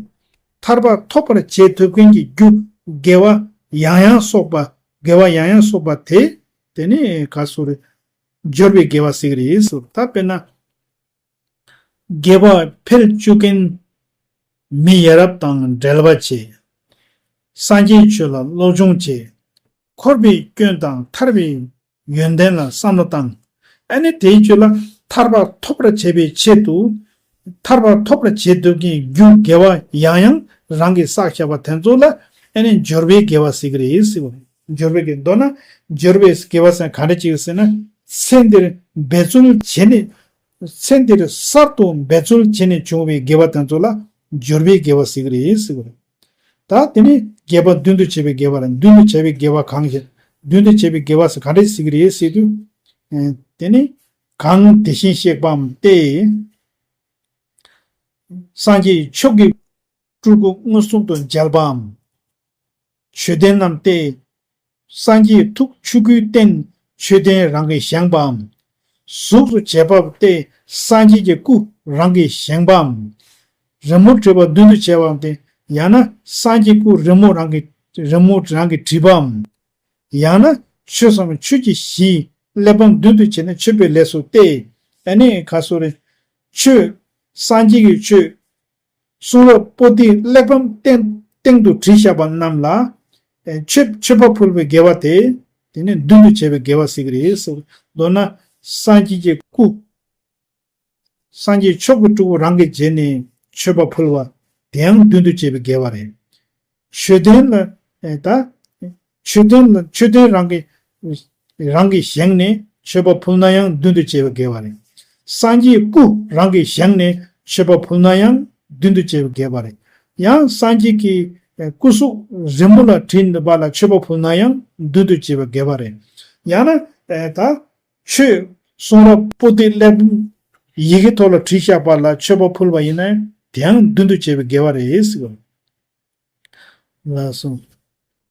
ཐར་པ་ཐོབ་པར་བྱེད་ཐུབ་མཁན་གྱི་རྒྱུ། དགེ་བ་ཡང་ཡང་གསོག་པ། དགེ་བ་ཡང་ཡང་གསོག་པ་དེ། དེ་ནི་ག་སོགས་རེད། འབྱོར་པའི་དགེ་བ་ཟེར་གྱི་རེད་ཟེར། ད་དཔེར་ན། དགེ་བ་འཕེལ་བཅུག་མཁན་མི་ཡ་རབས་དང་འབྲེལ་བ་བྱེད། སངས་རྒྱས་ཆོས་ལ་སློབ་སྦྱོང་བྱེད། འཁོར་བའི་སྐྱོན་དང་ཐར་བའི་ཡོན་ཏན་ལ་བསམ་བློ་བཏང་། ཨ་ནི་དེའི་རྒྱུད་ལ་ཐར་པ་ཐོབ་པར་བྱེད་པའི་ཆེད་དུ། ཐར་པ་ཐོབ་པར་བྱེད་ཐུབ་མཁན་རྒྱུ་དགེ་བ་ཡང་ཡང་རང་གིས་བསགས་བཞག་པ་དེ་ཚོ་ལ་ཨ་ནི་འབྱོར་པའི་དགེ་བ་ཟེར་གྱི་རེད་ཟེར་བ། འབྱོར་པའི་དགེ། མདོར་ན་འབྱོར་པའི་དགེ་བ་ཟེར་ག་འདྲ་ཅིག་ཟེར་ན། ཚེ་འདིར་འབད་རྩོལ་བྱས་ནས། ཚེ་འདིར་གསར་དུ་འབད་རྩོལ་བྱས་ནས་བྱུང་བའི་དགེ་བ་དེ་ཚོ་ལ་འབྱོར་པའི་དགེ་བ་ཟེར་གྱི་རེད་ཟེར་བ་རེད། ད་དེ་ནི་དགེ་བ་མདུན་དུ་བྱས་པའི་དགེ་བ་ལ་མདུན་དུ་བྱས་པའི་དགེ་བ་གང་ཞེ། མདུན་དུ་བྱས་པའི་དགེ་བ་ཟེར་ག་འདྲ་ཟེར་གྱི་རེད་ཟེར་དུས། ཨེ། དེ་ནི་གང་དེ་བཞིན་གཤེགས་པའམ་སྟེ། སངས་རྒྱས་མཆོག་གི་སྤྲུལ་སྐུ་མངོན་སུམ་དུ་མཇལ་བའམ། ཆོས་ལྡན་རྣམས་ཏེ། སངས་རྒྱས་ཐུགས་ཆོས་སྐུའི་རྟེན་ཆོས་ལྡན་རང་གིས་བཞེངས་པའམ། གཟུགས་སུ་བྱེད་པ་སྟེ་སངས་རྒྱས་ཀྱི་སྐུ་རང་གིས་བཞེངས་པའམ། རི་མོར་བྲིས་པ་མདུན་དུ་བྱས་པའམ་སྟེ། ཡང་ན་སངས་རྒྱས་སྐུ་རི་མོ་རང་གིས་རི་མོ་རང་གིས་བྲིས་པའམ། ཡང་ན་ཆོས་སམ་ཆོས་ཀྱི་གཞི་གླེགས་བམ་མདུན་དུ་བྱས་ནས་མཆོད་པའི་ལས་སུ་སྟེ། ཨ་ནི་ག་སོགས་རེད། ཆོས། སངས་རྒྱས་ཀྱི་ཆོས། གསུང་རབ་པོ་ཏི་གླེགས་བམ་སྟེང་སྟེང་དུ་བྲིས་བཞག་པ་རྣམས་ལ། ཨེ། མཆོད་མཆོད་པ་ཕུལ་བའི་དགེ་བ་དེ། དེ་ནི་མདུན་དུ་བྱས་པའི་དགེ་བ་ཟེར་གྱི་རེད་ཟེར། མདོར་ན་སངས་རྒྱས་ཀྱི་སྐུ། སངས་རྒྱས་མཆོག་གི་སྤྲུལ་སྐུ་རང་གིས་མཇལ་ནས་མཆོད་པ་ཕུལ་བ། དེའང་མདུན་དུ་བྱས་པའི་དགེ་བ་རེད། ཆོས་ལྡན་ལ། ཨེ། ད། ཆོས་ལྡན་ལ་ཆོས་ལྡན་རང་གིས། རང་གིས་བཞེངས་ནས་མཆོད་པ་ཕུལ་ན་ཡང་མདུན་དུ་བྱས་པའི་དགེ་བ་རེད། སངས་རྒྱས་སྐུ་རང་གིས་བཞེངས་ནས་མཆོད་པ་ཕུལ་ན་ཡང་མདུན་དུ་བྱས་པའི་དགེ་བ་རེད། ཡང་སངས་རྒྱས་ཀྱི་སྐུ་གཟུགས་རི་མོ་ལ་བྲིས་འདུག་པ་ལ་མཆོད་པ་ཕུལ་ན་ཡང་མདུན་དུ་བྱས་པའི་དགེ་བ་རེད། ཡང་ན་ད་ཆོས་གསུང་རབ་པོ་ཏི་ཀླད་ཡི་གེ་ཐོག་ལ་བྲིས་བཞག་པ་ལ་མཆོད་པ་ཕུལ་བ་ཡིན་ན་དེའང་མདུན་དུ་བྱས་པའི་དགེ་བ་རེད་ཟེར་བ། ལགས་སོ།